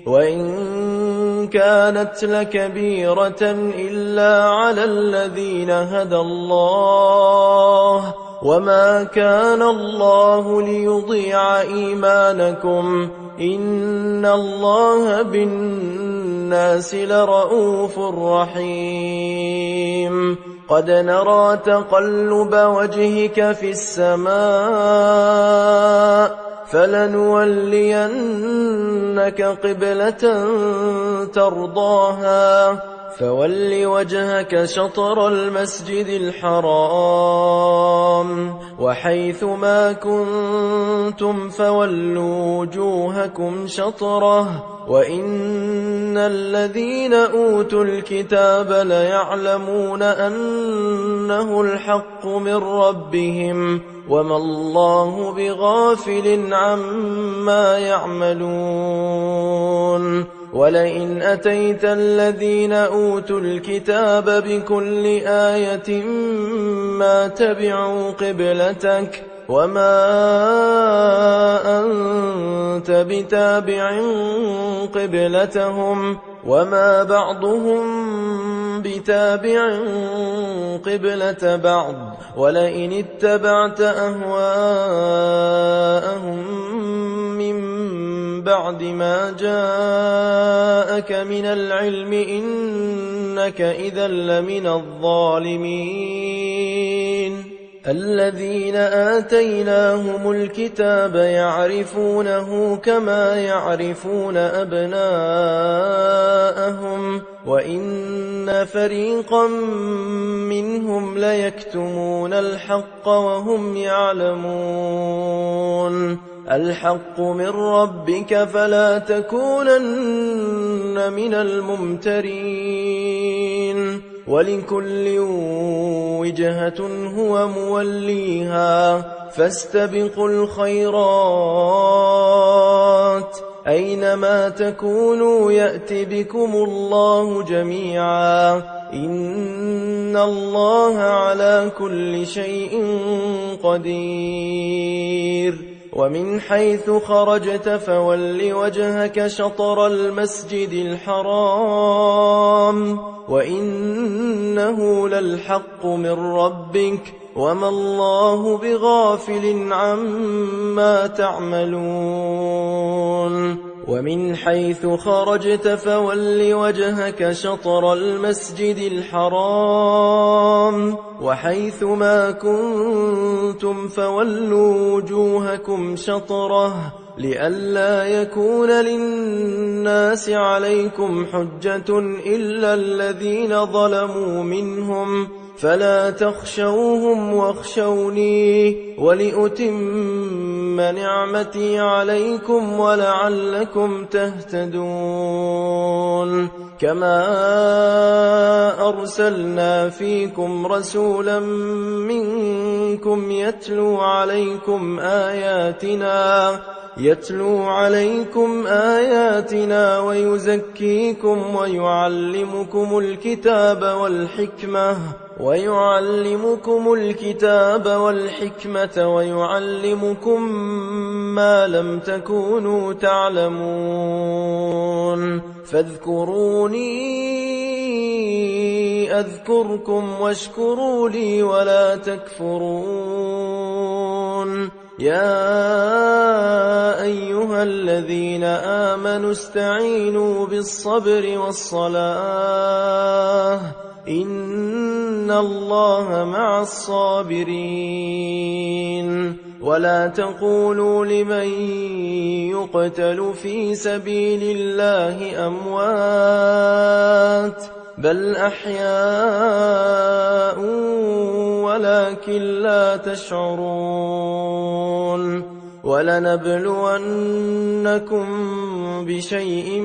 وإن كانت لكبيرة إلا على الذين هدى الله وما كان الله ليضيع إيمانكم إن الله بالناس لرؤوف رحيم قد نرى تقلب وجهك في السماء فلنولينك قبلة ترضاها فول وجهك شطر المسجد الحرام وحيث ما كنتم فولوا وجوهكم شطره وإن الذين أوتوا الكتاب ليعلمون أنه الحق من ربهم وما الله بغافل عما يعملون ولئن أتيت الذين أوتوا الكتاب بكل آية ما تبعوا قبلتك وما أنت بتابع قبلتهم وما بعضهم بتابع قبلة بعض ولئن اتبعت أهواءهم من بعد ما جاءك من العلم إنك إذا لمن الظالمين الذين آتيناهم الكتاب يعرفونه كما يعرفون أبناءهم وإن فريقا منهم ليكتمون الحق وهم يعلمون الحق من ربك فلا تكونن من الممترين ولكل وجهة هو موليها فاستبقوا الخيرات أينما تكونوا يأت بكم الله جميعا إن الله على كل شيء قدير ومن حيث خرجت فول وجهك شطر المسجد الحرام وإنه للحق من ربك وما الله بغافل عما تعملون ومن حيث خرجت فول وجهك شطر المسجد الحرام وحيث ما كنتم فولوا وجوهكم شطره لئلا يكون للناس عليكم حجة إلا الذين ظلموا منهم فلا تخشوهم واخشوني ولأتم نعمتي عليكم ولعلكم تهتدون كما أرسلنا فيكم رسولا منكم يتلو عليكم آياتنا ويزكيكم ويعلمكم الكتاب والحكمة ويعلمكم ما لم تكونوا تعلمون فاذكروني أذكركم واشكروا لي ولا تكفرون يا أيها الذين آمنوا استعينوا بالصبر والصلاة إن الله مع الصابرين ولا تقولوا لمن يقتل في سبيل الله أموات بل أحياء ولكن لا تشعرون ولنبلونكم بشيء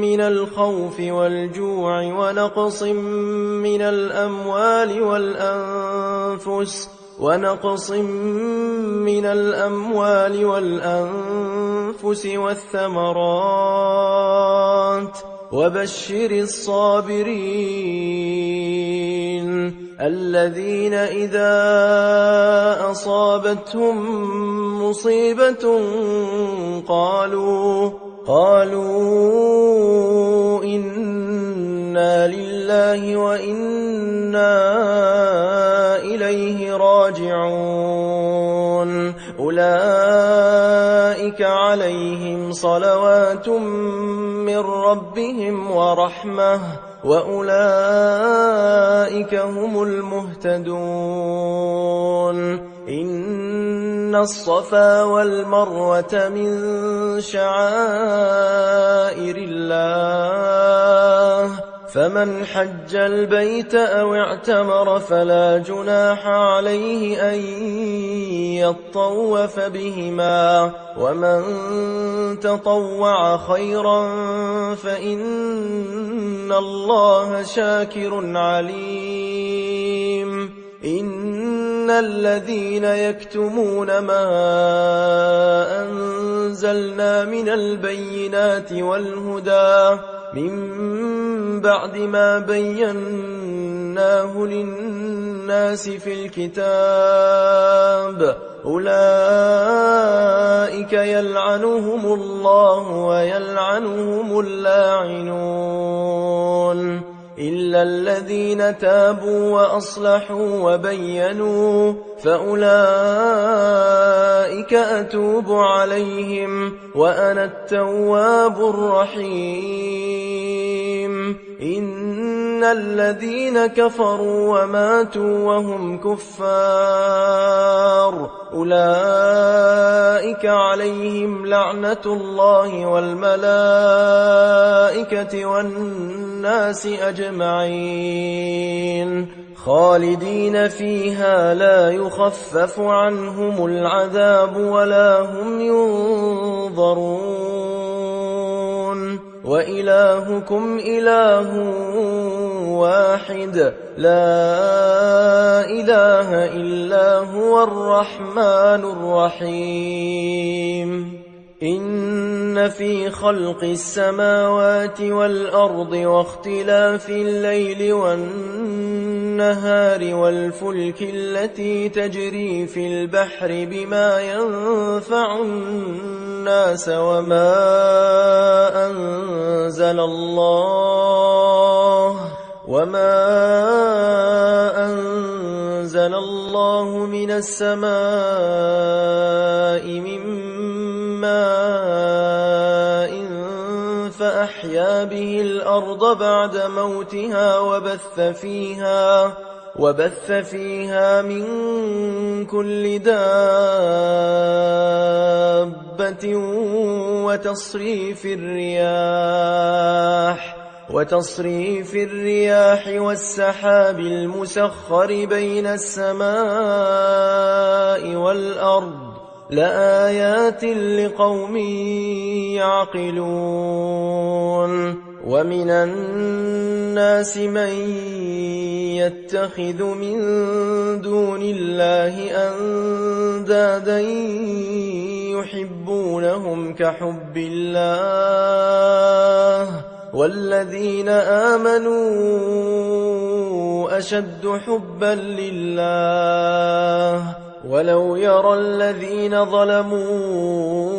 من الخوف والجوع ونقص من الأموال والأنفس والثمرات وبشر الصابرين الذين إذا أصابتهم مصيبة قالوا إنا لله وإنا إليه راجعون أولئك عليهم صلوات من ربهم ورحمة وأولئك هم المهتدون إن الصفا والمروة من شعائر الله فمن حج البيت أو اعتمر فلا جناح عليه أن يطوف بهما ومن تطوع خيرا فإن الله شاكر عليم إن الذين يكتمون ما أنزلنا من البينات والهدى من بعد ما بيناه للناس في الكتاب أولئك يلعنهم الله ويلعنهم اللاعنون إلا الذين تابوا وأصلحوا وبينوا فأولئك أتوب عليهم وأنا التواب الرحيم إن الذين كفروا وماتوا وهم كفار أولئك عليهم لعنة الله والملائكة والناس أجمعين خالدين فيها لا يخفف عنهم العذاب ولا هم ينظرون وإلهكم إله واحد لا إله إلا هو الرحمن الرحيم إن في خلق السماوات والأرض واختلاف الليل والنهار والفلك التي تجري في البحر بما ينفع الناس وما أنزل الله من السماء من ماء فأحيا به الأرض بعد موتها وبث فيها من كل دابة وتصريف الرياح والسحاب المسخر بين السماء والأرض لآيات لقوم يعقلون ومن الناس من يتخذ من دون الله أندادا يحبونهم كحب الله والذين آمنوا أشد حبا لله ولو يرى الذين ظلموا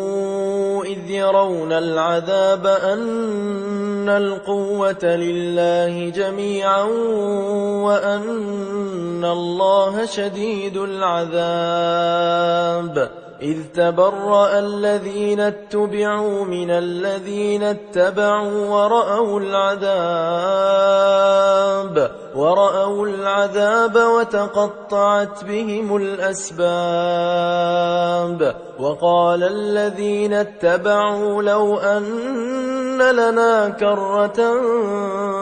إذ يرون العذاب أن القوة لله جميعا وأن الله شديد العذاب إذ تبرأ الذين اتبعوا من الذين اتبعوا ورأوا العذاب وتقطعت بهم الأسباب وقال الذين اتبعوا لو أن لنا كرة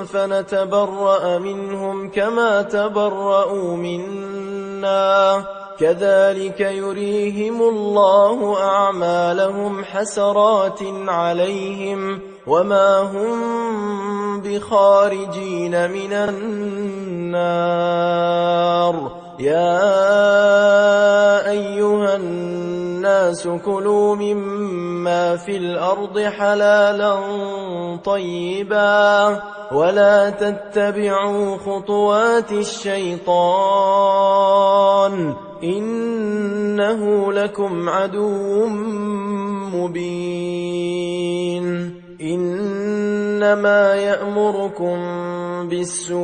فنتبرأ منهم كما تبرأوا منا كذلك يريهم الله أعمالهم حسرات عليهم وما هم بخارجين من النار يا أيها الناس كلوا مما في الأرض حلالا طيبا ولا تتبعوا خطوات الشيطان إنه لكم عدو مبين إنما يأمركم بالسوء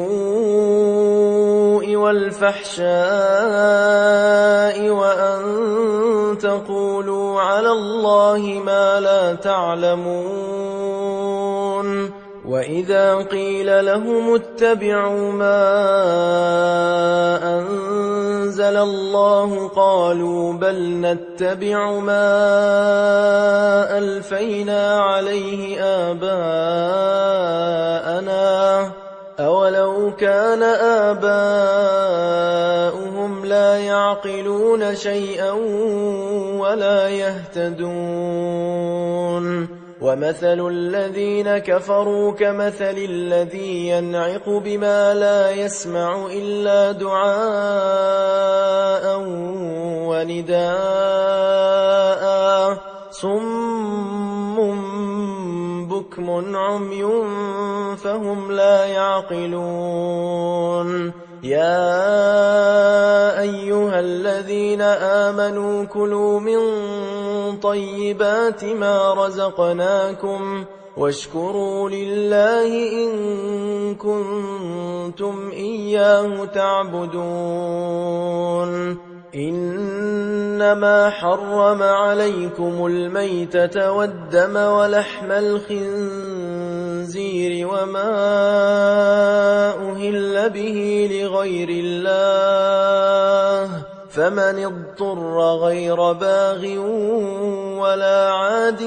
والفحشاء وأن تقولوا على الله ما لا تعلمون وإذا قيل لهم اتبعوا ما أنزل الله قالوا بل نتبع ما ألفينا عليه آباءنا أولو كان آباؤهم لا يعقلون شيئا ولا يهتدون ومثل الذين كفروا كمثل الذي ينعق بما لا يسمع إلا دعاء ونداء صم بكم عمي فهم لا يعقلون يا أيها الذين آمنوا كلوا من طيبات ما رزقناكم واشكروا لله إن كنتم إياه تعبدون إنما حرم عليكم الميتة والدم ولحم الخنزير وما أهل به لغير الله فمن اضطر غير باغ ولا عاد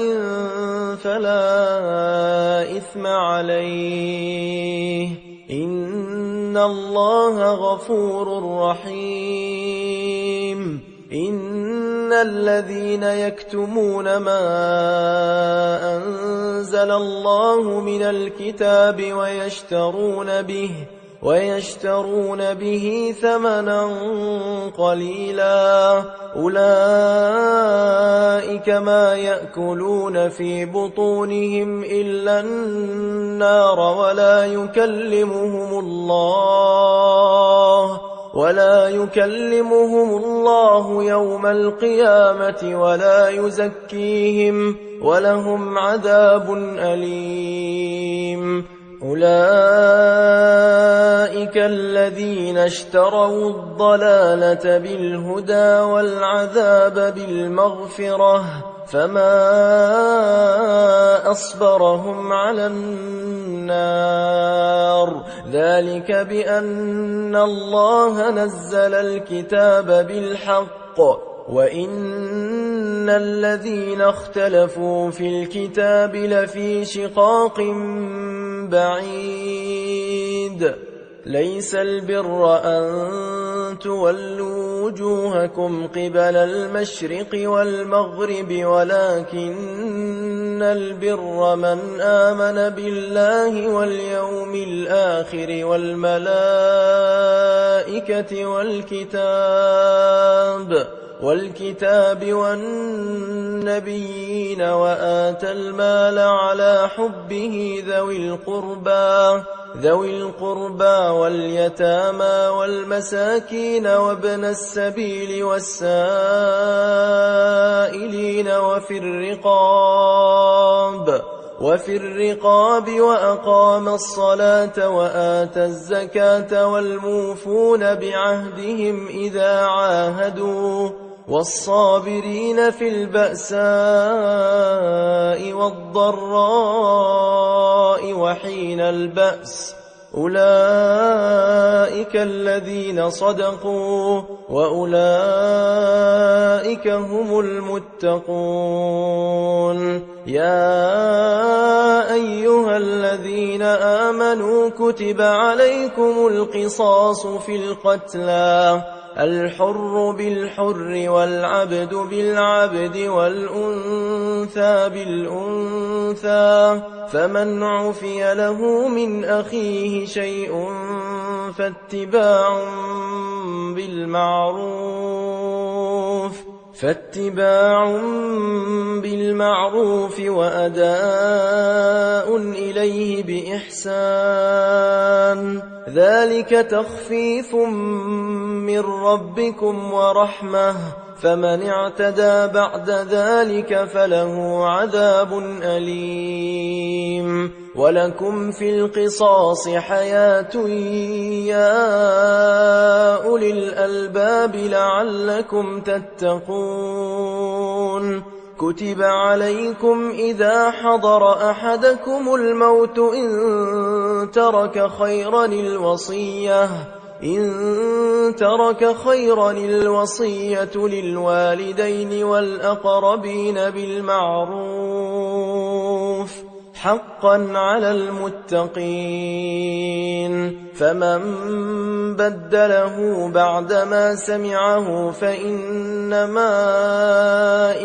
فلا إثم عليه إن الله غفور رحيم إن الذين يكتمون ما أنزل الله من الكتاب ويشترون به ثمنا قليلا أولئك ما يأكلون في بطونهم إلا النار ولا يكلمهم الله يوم القيامة ولا يزكيهم ولهم عذاب أليم أولئك الذين اشتروا الضلالة بالهدى والعذاب بالمغفرة فما أصبرهم على النار ذلك بأن الله نزل الكتاب بالحق وإن الذين اختلفوا في الكتاب لفي شقاق بعيد ليس البر أن تولوا وجوهكم قبل المشرق والمغرب ولكن البر من آمن بالله واليوم الآخر والملائكة والكتاب والنبيين وآتى المال على حبه ذوي القربى واليتامى والمساكين وابن السبيل والسائلين وفي الرقاب وأقام الصلاة وآتى الزكاة والموفون بعهدهم إذا عاهدوا والصابرين في البأساء والضراء وحين البأس أولئك الذين صدقوا وأولئك هم المتقون يا أيها الذين آمنوا كتب عليكم القصاص في القتلى الحر بالحر والعبد بالعبد والأنثى بالأنثى فمن عفي له من أخيه شيء فاتباع بالمعروف وأداء إليه بإحسان ذلك تخفيف من ربكم ورحمة فمن اعتدى بعد ذلك فله عذاب أليم ولكم في القصاص حياة يا أولي الألباب لعلكم تتقون كتب عليكم إذا حضر أحدكم الموت إن ترك خيرا الوصية للوالدين والأقربين بالمعروف حقا على المتقين فمن بدله بعدما سمعه فإنما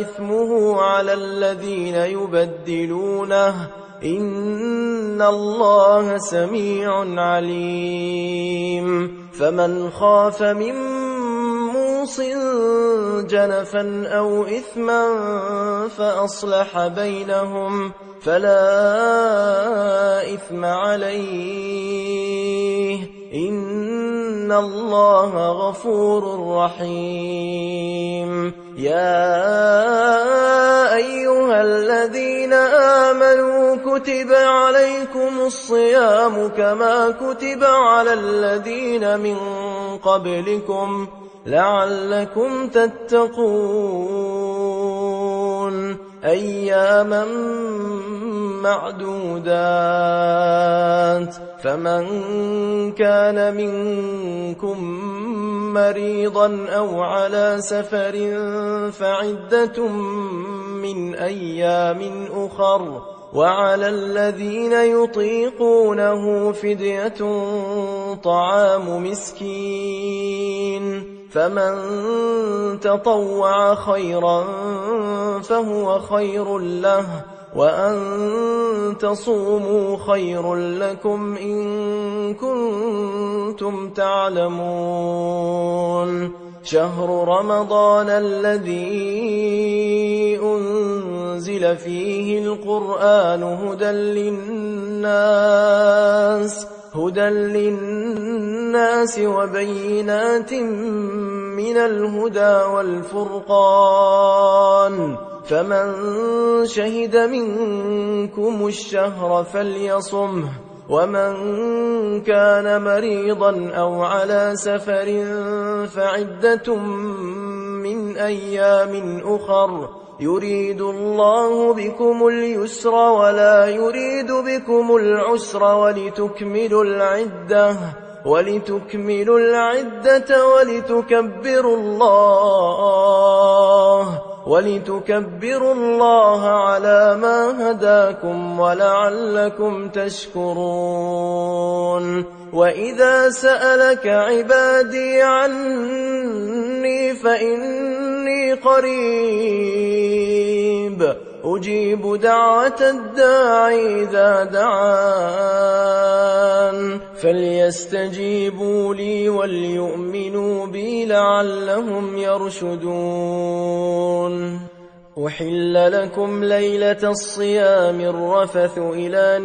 إثمه على الذين يبدلونه إن الله سميع عليم فمن خاف من موص جنفا أو إثما فأصلح بينهم فلا إثم عليه إن الله غفور رحيم يا أيها الذين آمنوا كتب عليكم الصيام كما كتب على الذين من قبلكم لعلكم تتقون أياما معدودات فمن كان منكم مريضا أو على سفر فعدة من أيام أخر وعلى الذين يطيقونه فدية طعام مسكين فمن تطوع خيرا فهو خير له وأن تصوموا خير لكم إن كنتم تعلمون شهر رمضان الذي أنزل فيه القرآن هدى للناس وبينات من الهدى والفرقان فمن شهد منكم الشهر فليصمه ومن كان مريضا أو على سفر فعدة من أيام أخر يريد الله بكم اليسر ولا يريد بكم العسر ولتكملوا العدة ولتكبروا الله على ما هداكم ولعلكم تشكرون. وإذا سألك عبادي عني فإني قريب أجيب دعوة الداعي إذا دعان فليستجيبوا لي وليؤمنوا بي لعلهم يرشدون. أحل لكم ليلة الصيام الرفث إلى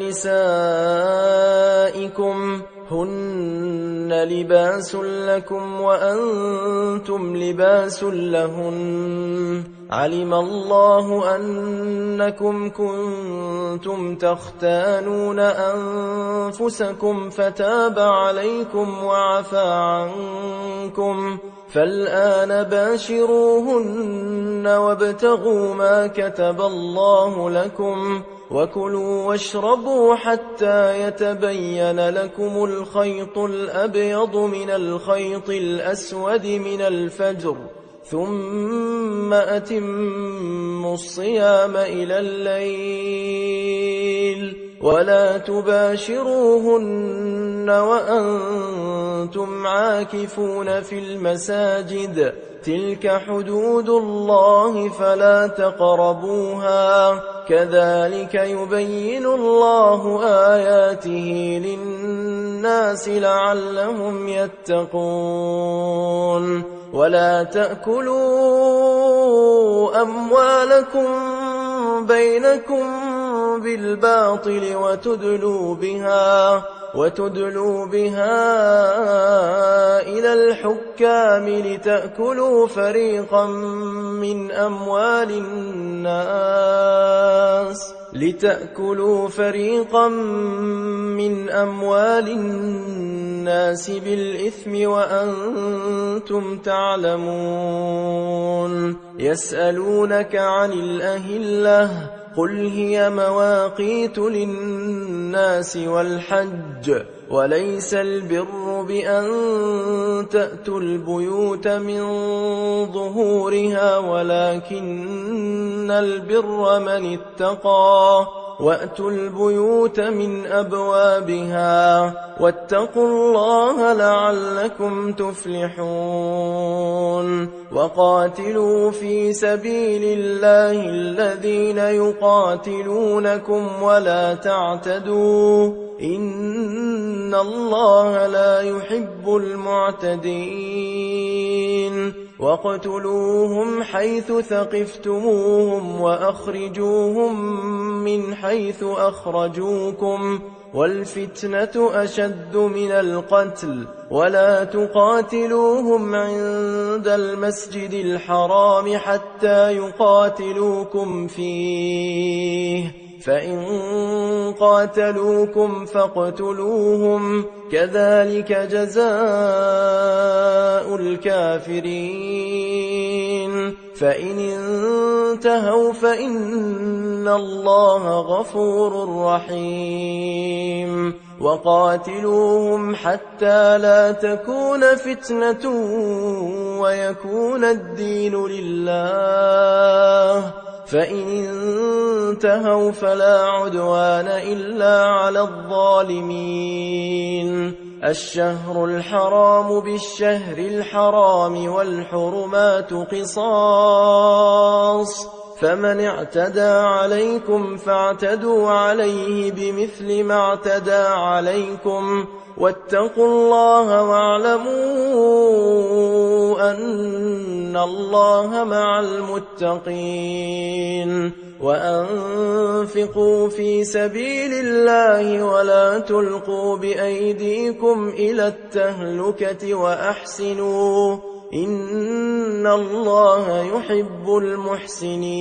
نسائكم هن لباس لكم وأنتم لباس لهن علم الله أنكم كنتم تختانون أنفسكم فتاب عليكم وعفى عنكم فالآن باشروهن وابتغوا ما كتب الله لكم وكلوا واشربوا حتى يتبين لكم الخيط الأبيض من الخيط الأسود من الفجر ثم أتموا الصيام إلى الليل ولا تباشروهن وأنتم عاكفون في المساجد تلك حدود الله فلا تقربوها كذلك يبين الله آياته للناس لعلهم يتقون. ولا تأكلوا أموالكم بينكم بالباطل وتدلوا بها إلى الحكام لتأكلوا فريقا من أموال الناس بالإثم وأنتم تعلمون. يسألونك عن الأهلة قل هي مواقيت للناس والحج وليس البر بأن تأتوا البيوت من ظهورها ولكن البر من اتقى وأتوا البيوت من أبوابها واتقوا الله لعلكم تفلحون. وقاتلوا في سبيل الله الذين يقاتلونكم ولا تعتدوا إن الله لا يحب المعتدين. واقتلوهم حيث ثقفتموهم وأخرجوهم من حيث أخرجوكم والفتنة أشد من القتل ولا تقاتلوهم عند المسجد الحرام حتى يقاتلوكم فيه فإن قاتلوكم فاقتلوهم كذلك جزاء الكافرين. فإن انتهوا فإن الله غفور رحيم. وقاتلوهم حتى لا تكون فتنة ويكون الدين لله فإن انتهوا فلا عدوان إلا على الظالمين. الشهر الحرام بالشهر الحرام والحرمات قصاص فمن اعتدى عليكم فاعتدوا عليه بمثل ما اعتدى عليكم واتقوا الله واعلموا أن الله مع المتقين. وأنفقوا في سبيل الله ولا تلقوا بأيديكم إلى التهلكة وأحسنوا إن الله يحب المحسنين.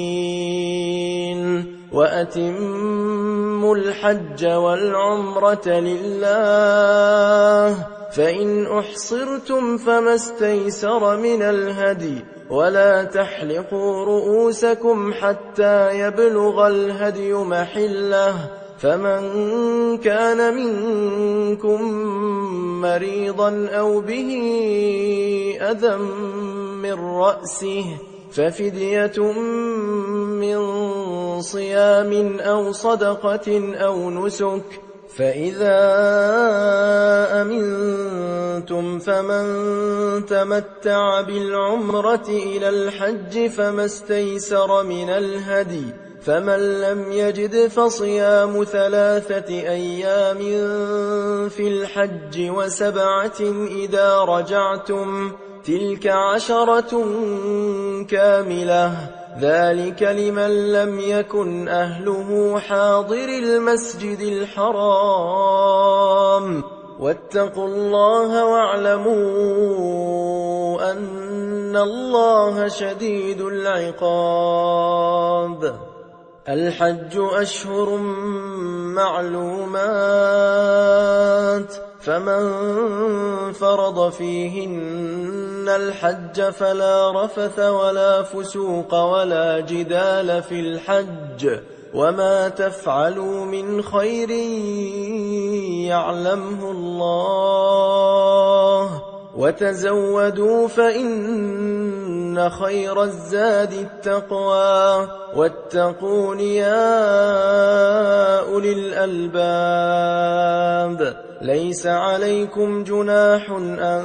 وأتموا الحج والعمرة لله فإن أحصرتم فما استيسر من الهدي ولا تحلقوا رؤوسكم حتى يبلغ الهدي محله فمن كان منكم مريضا أو به أذى من رأسه ففدية من صيام أو صدقة أو نسك فإذا أمنتم فمن تمتع بالعمرة إلى الحج فما استيسر من الهدي فمن لم يجد فصيام 3 أيام في الحج و7 إذا رجعتم تلك 10 كاملة ذلك لمن لم يكن أهله حاضر المسجد الحرام واتقوا الله واعلموا أن الله شديد العقاب الحج أشهر معلومات فمن فرض فيهن الحج فلا رفث ولا فسوق ولا جدال في الحج وما تفعلوا من خير يعلمه الله وتزودوا فإن خير الزاد التقوى واتقون يا أولي الألباب ليس عليكم جناح أن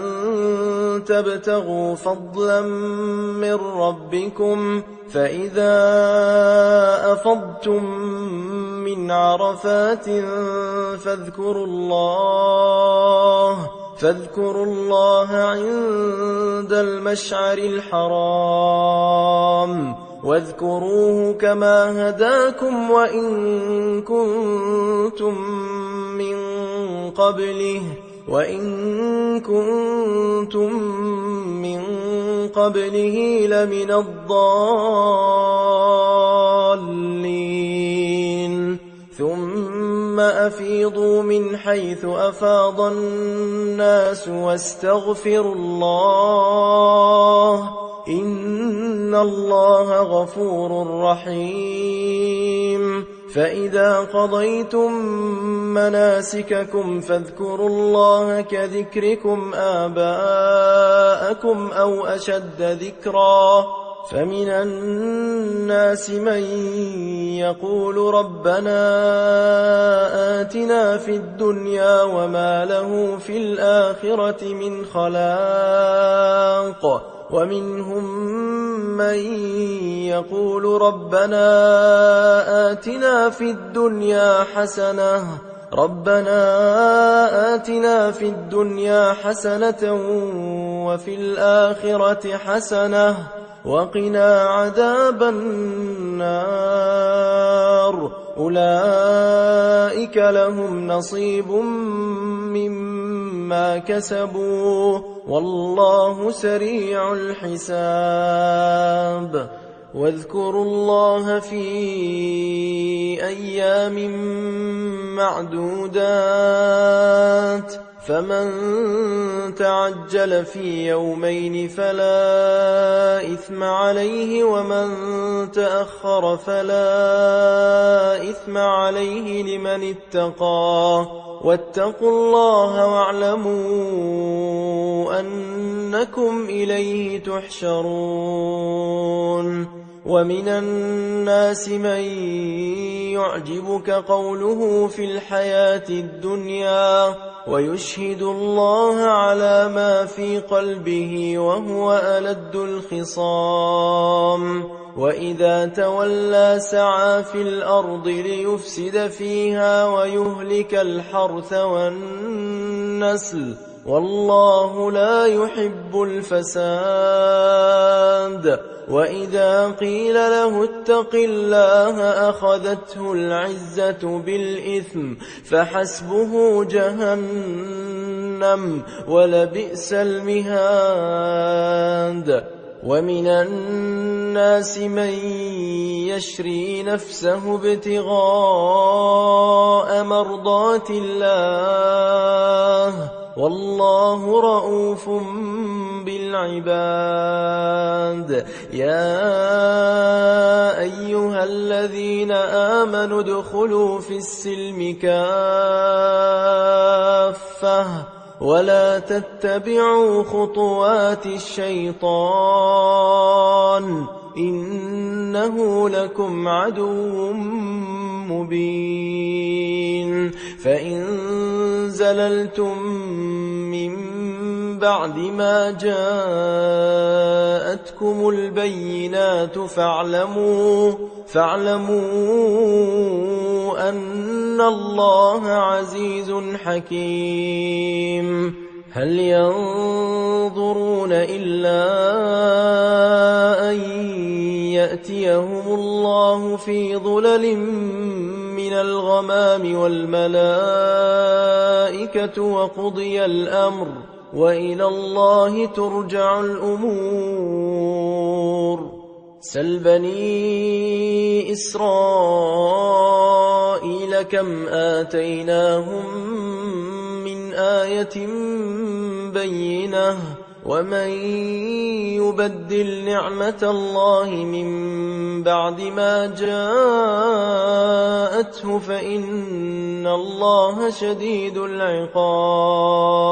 تبتغوا فضلا من ربكم فإذا أفضتم من عرفات فاذكروا الله عند المشعر الحرام واذكروه كما هداكم وإن كنتم من قبله لمن الضالين ثم أفيضوا من حيث أفاض الناس واستغفروا الله إن الله غفور رحيم فإذا قضيتم مناسككم فاذكروا الله كذكركم آباءكم أو أشد ذكرا فمن الناس من يقول ربنا آتنا في الدنيا وما له في الآخرة من خلاق ومنهم من يقول ربنا آتنا في الدنيا حسنة وفي الآخرة حسنة وقنا عذاب النار أولئك لهم نصيب مما كسبوا والله سريع الحساب واذكروا الله في أيام معدودات فمن تعجل في يومين فلا إثم عليه ومن تأخر فلا إثم عليه لمن اتقى واتقوا الله واعلموا أنكم إليه تحشرون ومن الناس من يعجبك قوله في الحياة الدنيا ويشهد الله على ما في قلبه وهو ألد الخصام وإذا تولى سعى في الأرض ليفسد فيها ويهلك الحرث والنسل والله لا يحب الفساد وإذا قيل له اتق الله أخذته العزة بالإثم فحسبه جهنم ولبئس المهاد ومن الناس من يشري نفسه ابتغاء مرضات الله والله رؤوف بالعباد. يا أيها الذين آمنوا ادخلوا في السلم كافة ولا تتبعوا خطوات الشيطان إنه لكم عدو مبين. فإن زللتم من بعد ما جاءتكم البينات فاعلموا أن الله عزيز حكيم. هل ينظرون إلا أن يأتيهم الله في ظلل من الغمام والملائكة وقضي الأمر وإلى الله ترجع الأمور. سل بني إسرائيل كم آتيناهم من آية بينة ومن يبدل نعمة الله من بعد ما جاءته فإن الله شديد العقاب.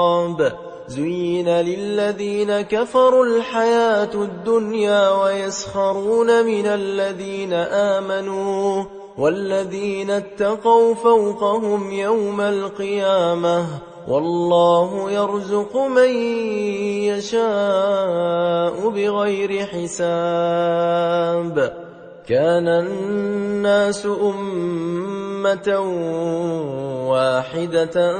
زين للذين كفروا الحياة الدنيا ويسخرون من الذين آمنوا والذين اتقوا فوقهم يوم القيامة والله يرزق من يشاء بغير حساب. كان الناس أمة واحدة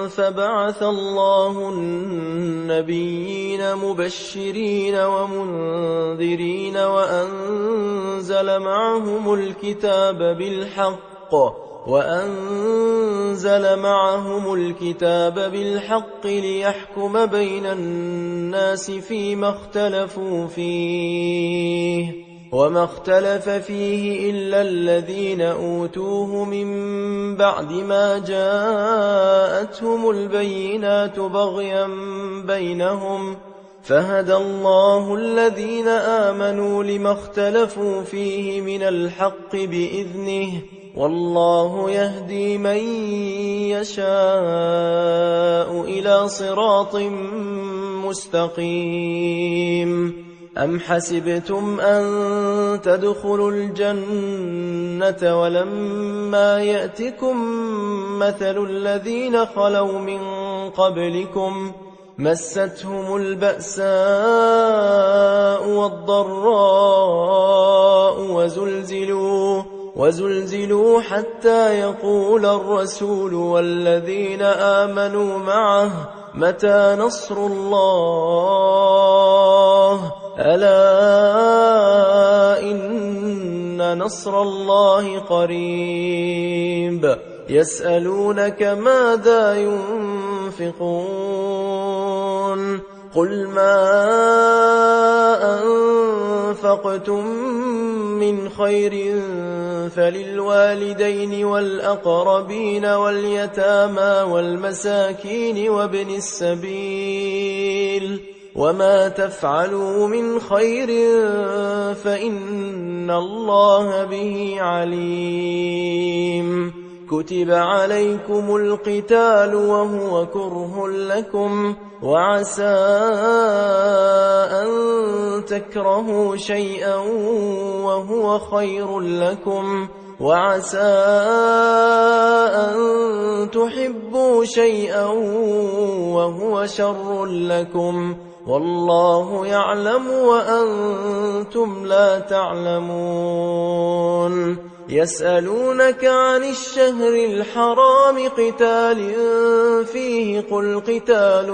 فبعث الله النبيين مبشرين ومنذرين وأنزل معهم الكتاب بالحق ليحكم بين الناس فيما اختلفوا فيه وما اختلف فيه إلا الذين أوتوه من بعد ما جاءتهم البينات بغيا بينهم فهدى الله الذين آمنوا لما اختلفوا فيه من الحق بإذنه والله يهدي من يشاء إلى صراط مستقيم. أم حسبتم أن تدخلوا الجنة ولما يأتكم مثل الذين خلوا من قبلكم مستهم البأساء والضراء وزلزلوا حتى يقول الرسول والذين آمنوا معه متى نصر الله ألا إن نصر الله قريب. يسألونك ماذا ينفقون قل ما أنفقتم من خير فللوالدين والأقربين واليتامى والمساكين وابن السبيل وما تفعلوا من خير فإن الله به عليم. كتب عليكم القتال وهو كره لكم وعسى أن تكرهوا شيئا وهو خير لكم وعسى أن تحبوا شيئا وهو شر لكم والله يعلم وأنتم لا تعلمون. يسألونك عن الشهر الحرام قتال فيه قل قتال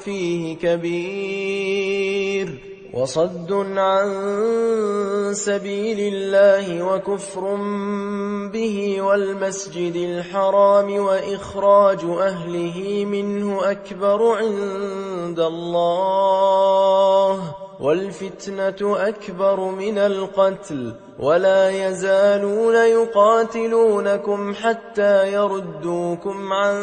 فيه كبير وصد عن سبيل الله وكفر به والمسجد الحرام وإخراج أهله منه أكبر عند الله والفتنة أكبر من القتل ولا يزالون يقاتلونكم حتى يردوكم عن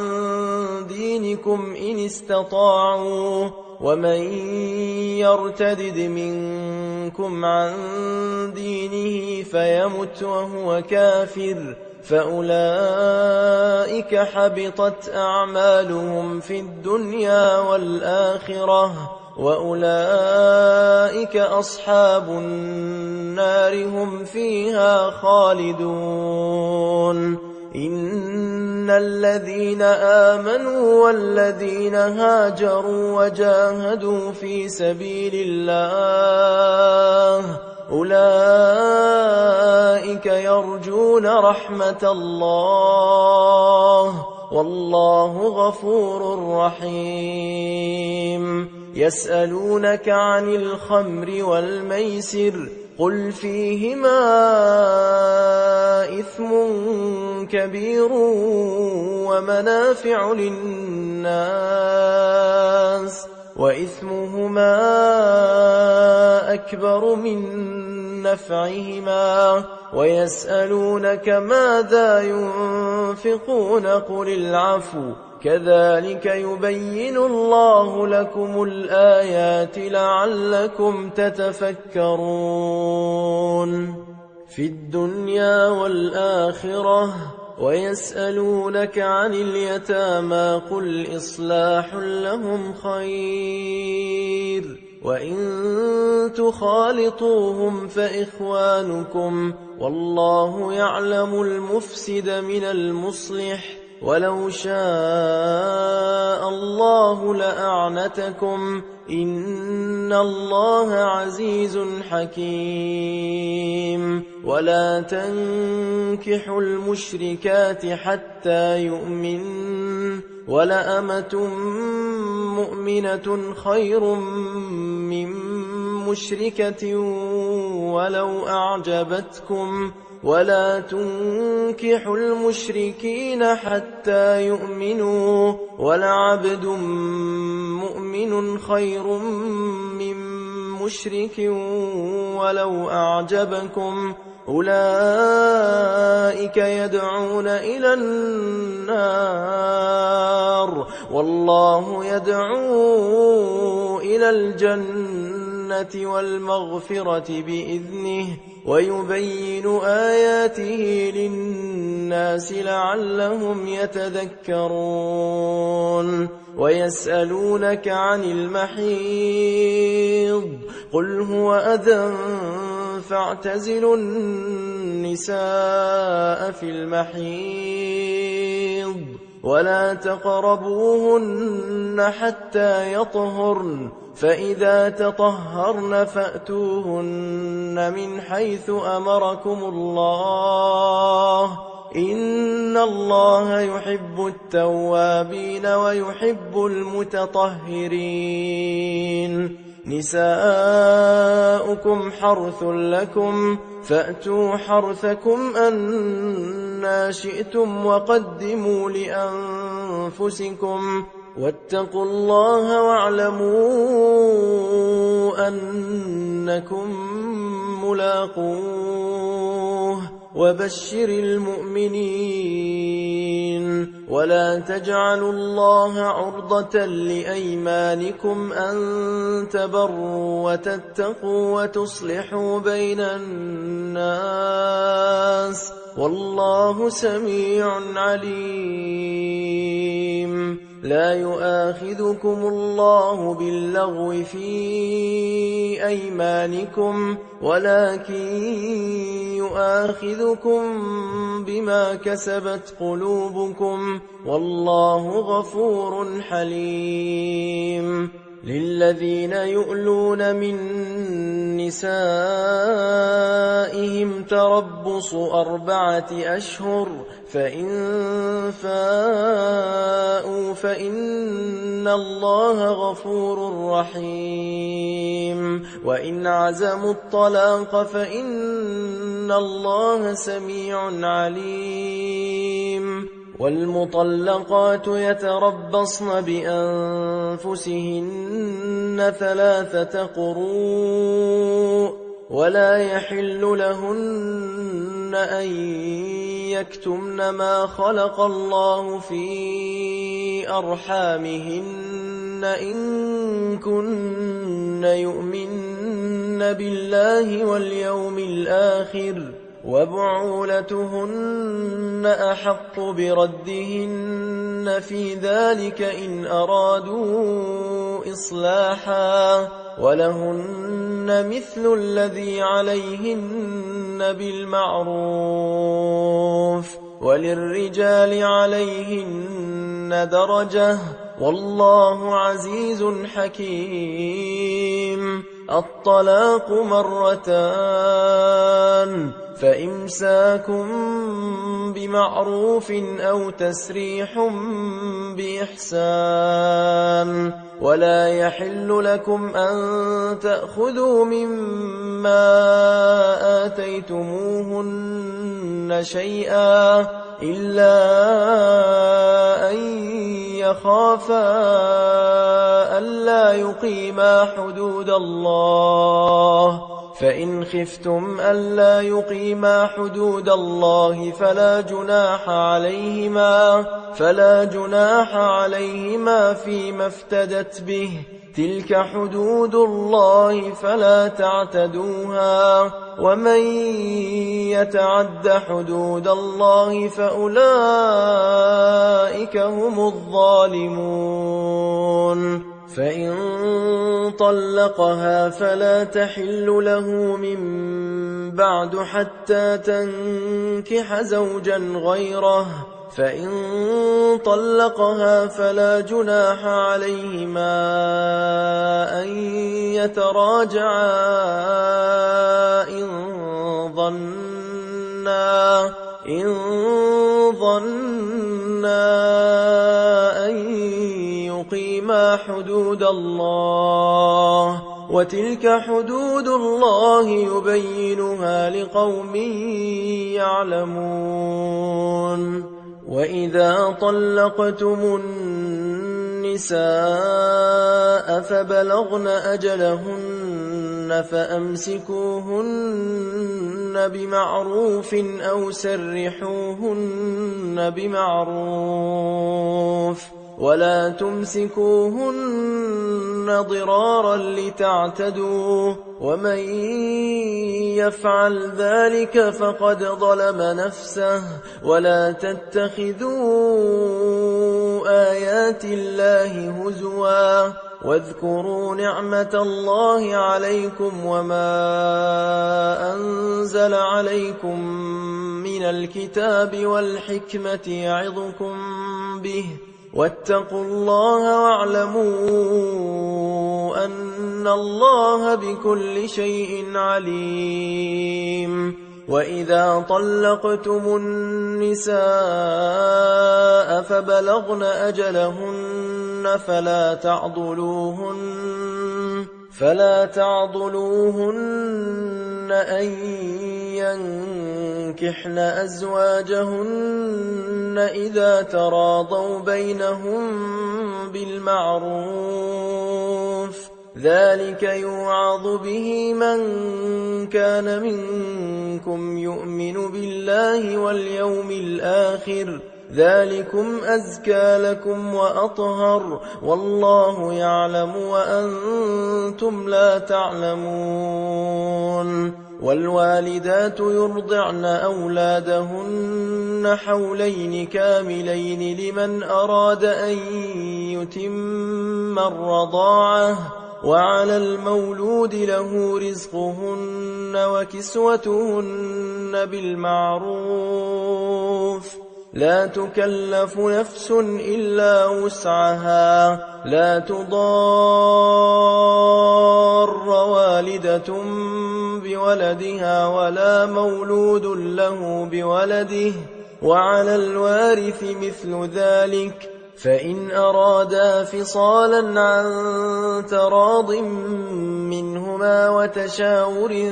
دينكم إن استطاعوا ومن يرتدد منكم عن دينه فيمت وهو كافر فأولئك حبطت أعمالهم في الدنيا والآخرة وأولئك أصحاب النار هم فيها خالدون إن الذين آمنوا والذين هاجروا وجاهدوا في سبيل الله أولئك يرجون رحمة الله والله غفور رحيم يسألونك عن الخمر والميسر قل فيهما إثم كبير ومنافع للناس وإثمهما أكبر من نفعهما ويسألونك ماذا ينفقون قل العفو كذلك يبين الله لكم الآيات لعلكم تتفكرون في الدنيا والآخرة ويسألونك عن اليتامى قل إصلاح لهم خير وإن تخالطوهم فإخوانكم والله يعلم المفسد من المصلح ولو شاء الله لأعنتكم إن الله عزيز حكيم ولا تنكحوا المشركات حتى يؤمن ولأمة مؤمنة خير من مشركة ولو أعجبتكم ولا تنكحوا المشركين حتى يؤمنوا ولعبد مؤمن خير من مشرك ولو أعجبكم أولئك يدعون إلى النار والله يدعو إلى الجنة والمغفرة بإذنه ويبين آياته للناس لعلهم يتذكرون ويسألونك عن المحيض قل هو أذى فاعتزلوا النساء في المحيض ولا تقربوهن حتى يطهرن فإذا تطهرن فأتوهن من حيث أمركم الله إن الله يحب التوابين ويحب المتطهرين نساؤكم حرث لكم فأتوا حرثكم أنى شئتم وقدموا لأنفسكم واتقوا الله واعلموا أنكم ملاقوه وبشر المؤمنين ولا تجعلوا الله عرضة لأيمانكم أن تبروا وتتقوا وتصلحوا بين الناس والله سميع عليم لا يؤاخذكم الله باللغو في أيمانكم ولكن يؤاخذكم بما كسبت قلوبكم والله غفور حليم للذين يؤلون من نسائهم تربص 4 أشهر فإن فاءوا فإن الله غفور رحيم وإن عزموا الطلاق فإن الله سميع عليم والمطلقات يتربصن بأنفسهن 3 قروء ولا يحل لهن أن يكتمن ما خلق الله في أرحامهن إن كن يؤمن بالله واليوم الآخر وبعولتهن أحق بردهن في ذلك إن أرادوا إصلاحا ولهن مثل الذي عليهن بالمعروف وللرجال عليهن درجة والله عزيز حكيم. الطلاق 2 فإمساك بمعروف أو تسريح بإحسان ولا يحل لكم أن تأخذوا مما آتيتموهن شيئا إلا أن يخافا ألا يقيما حدود الله فإن خفتم ألا يقيما حدود الله فلا جناح عليهما فيما افتدت به تلك حدود الله فلا تعتدوها ومن يتعد حدود الله فأولئك هم الظالمون. فإن طلقها فلا تحل له من بعد حتى تنكح زوجا غيره فإن طلقها فلا جناح عليهما أن يتراجعا إن ظنا أن يقيما حدود الله وتلك حدود الله يبينها لقوم يعلمون. وإذا طلقتم النساء فبلغن أجلهن فأمسكوهن بمعروف أو سرحوهن بمعروف ولا تمسكوهن ضرارا لتعتدوا ومن يفعل ذلك فقد ظلم نفسه ولا تتخذوا آيات الله هزوا واذكروا نعمة الله عليكم وما أنزل عليكم من الكتاب والحكمة يعظكم به واتقوا الله واعلموا أن الله بكل شيء عليم. وإذا طلقتم النساء فبلغن أجلهن فلا تعضلوهن أن ينكحن أزواجهن إذا تراضوا بينهم بالمعروف ذلك يوعظ به من كان منكم يؤمن بالله واليوم الآخر ذلكم أزكى لكم وأطهر والله يعلم وأنتم لا تعلمون. والوالدات يرضعن أولادهن حولين كاملين لمن أراد أن يتم الرضاعة وعلى المولود له رزقهن وكسوتهن بالمعروف لا تكلف نفس إلا وسعها لا تضار والدة بولدها ولا مولود له بولده وعلى الوارث مثل ذلك فإن أرادا فصالا عن تراض منهما وتشاور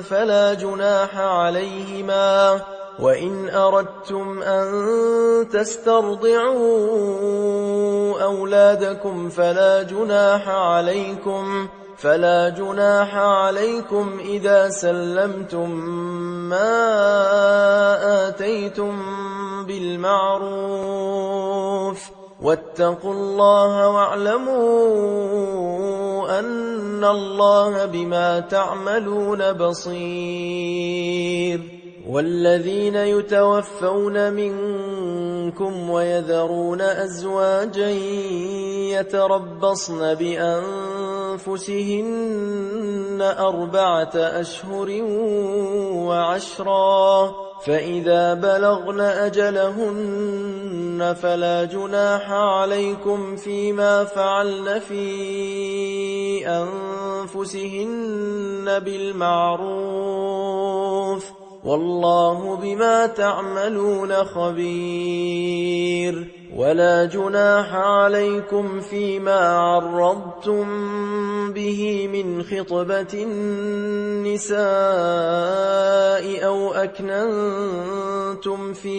فلا جناح عليهما وإن أردتم أن تسترضعوا أولادكم فلا جناح عليكم إذا سلمتم ما آتيتم بالمعروف واتقوا الله واعلموا أن الله بما تعملون بصير. والذين يتوفون منكم ويذرون أزواجا يتربصن بأنفسهن 4 أشهر و10 فإذا بلغن أجلهن فلا جناح عليكم فيما فعلن في أنفسهن بالمعروف والله بما تعملون خبير. ولا جناح عليكم فيما عرضتم به من خطبة النساء أو أكننتم في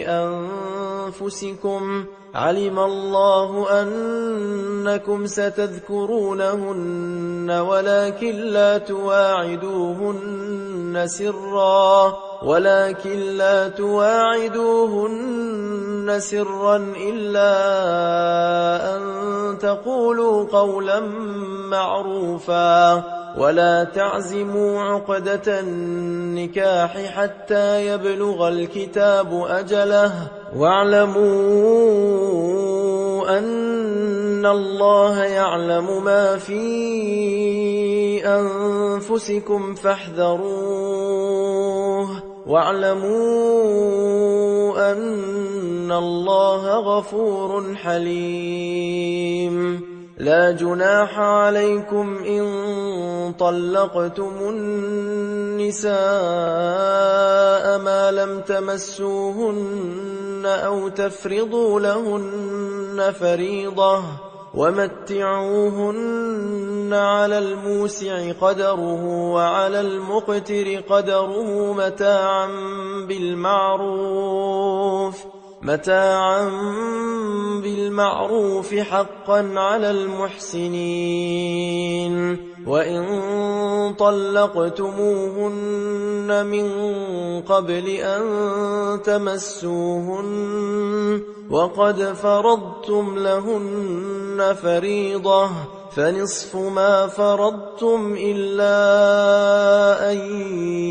أنفسكم علم الله أنكم ستذكرونهن ولكن لا تواعدوهن سرا إلا أن تقولوا قولا معروفا ولا تعزموا عقدة النكاح حتى يبلغ الكتاب أجله واعلموا أن الله يعلم ما في أنفسكم فاحذروه واعلموا أن الله غفور حليم. لا جناح عليكم إن طلقتم النساء ما لم تمسوهن أو تفرضوا لهن فريضة ومتعوهن على الموسع قدره وعلى المقتر قدره متاعا بالمعروف حقا على المحسنين. وإن طلقتموهن من قبل أن تمسوهن وقد فرضتم لهن فريضة فنصف ما فرضتم إلا أن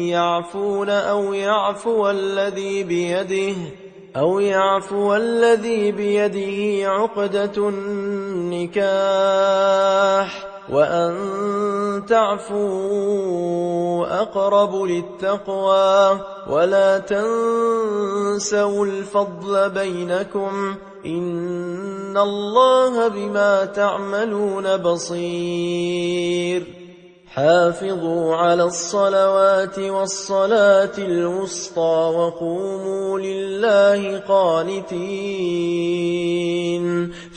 يعفون أو يعفو الذي بيده عقدة النكاح وأن تعفوا أقرب للتقوى ولا تنسوا الفضل بينكم إن الله بما تعملون بصير. حافظوا على الصلوات والصلاة الوسطى وقوموا لله قانتين.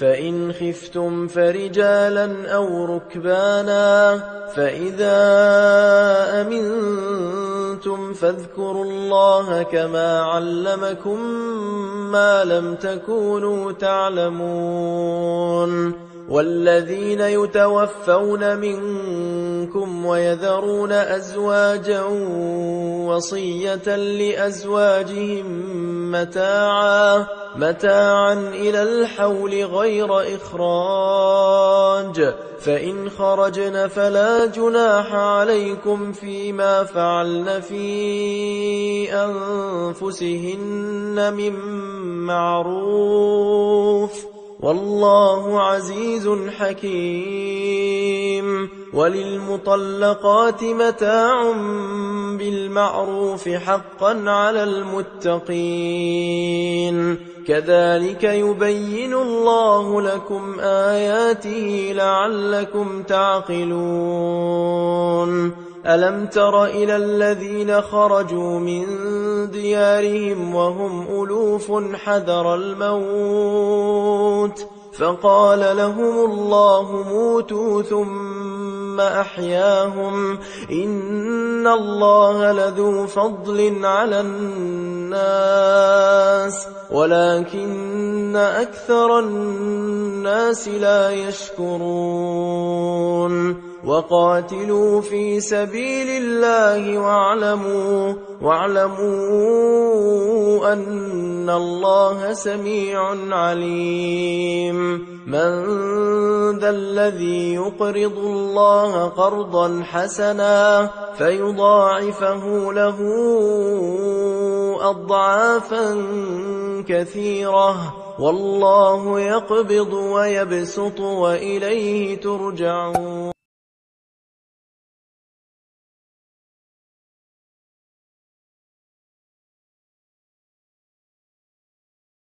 فإن خفتم فرجالا أو ركبانا فإذا أمنتم فاذكروا الله كما علمكم ما لم تكونوا تعلمون. والذين يتوفون منكم ويذرون أزواجا وصية لأزواجهم متاعا إلى الحول غير إخراج فإن خرجن فلا جناح عليكم فيما فعلن في أنفسهن من معروف والله عزيز حكيم. وللمطلقات متاع بالمعروف حقا على المتقين. كذلك يبين الله لكم آياته لعلكم تعقلون. ألم تر إلى الذين خرجوا من ديارهم وهم ألوف حذر الموت فقال لهم الله موتوا ثم ثم أحياهم إن الله لذو فضل على الناس ولكن أكثر الناس لا يشكرون وقاتلوا في سبيل الله واعلموا أن الله سميع عليم من ذا الذي يقرض الله قرضا حسنا فيضاعفه له أضعافا كثيرة والله يقبض ويبسط وإليه ترجعون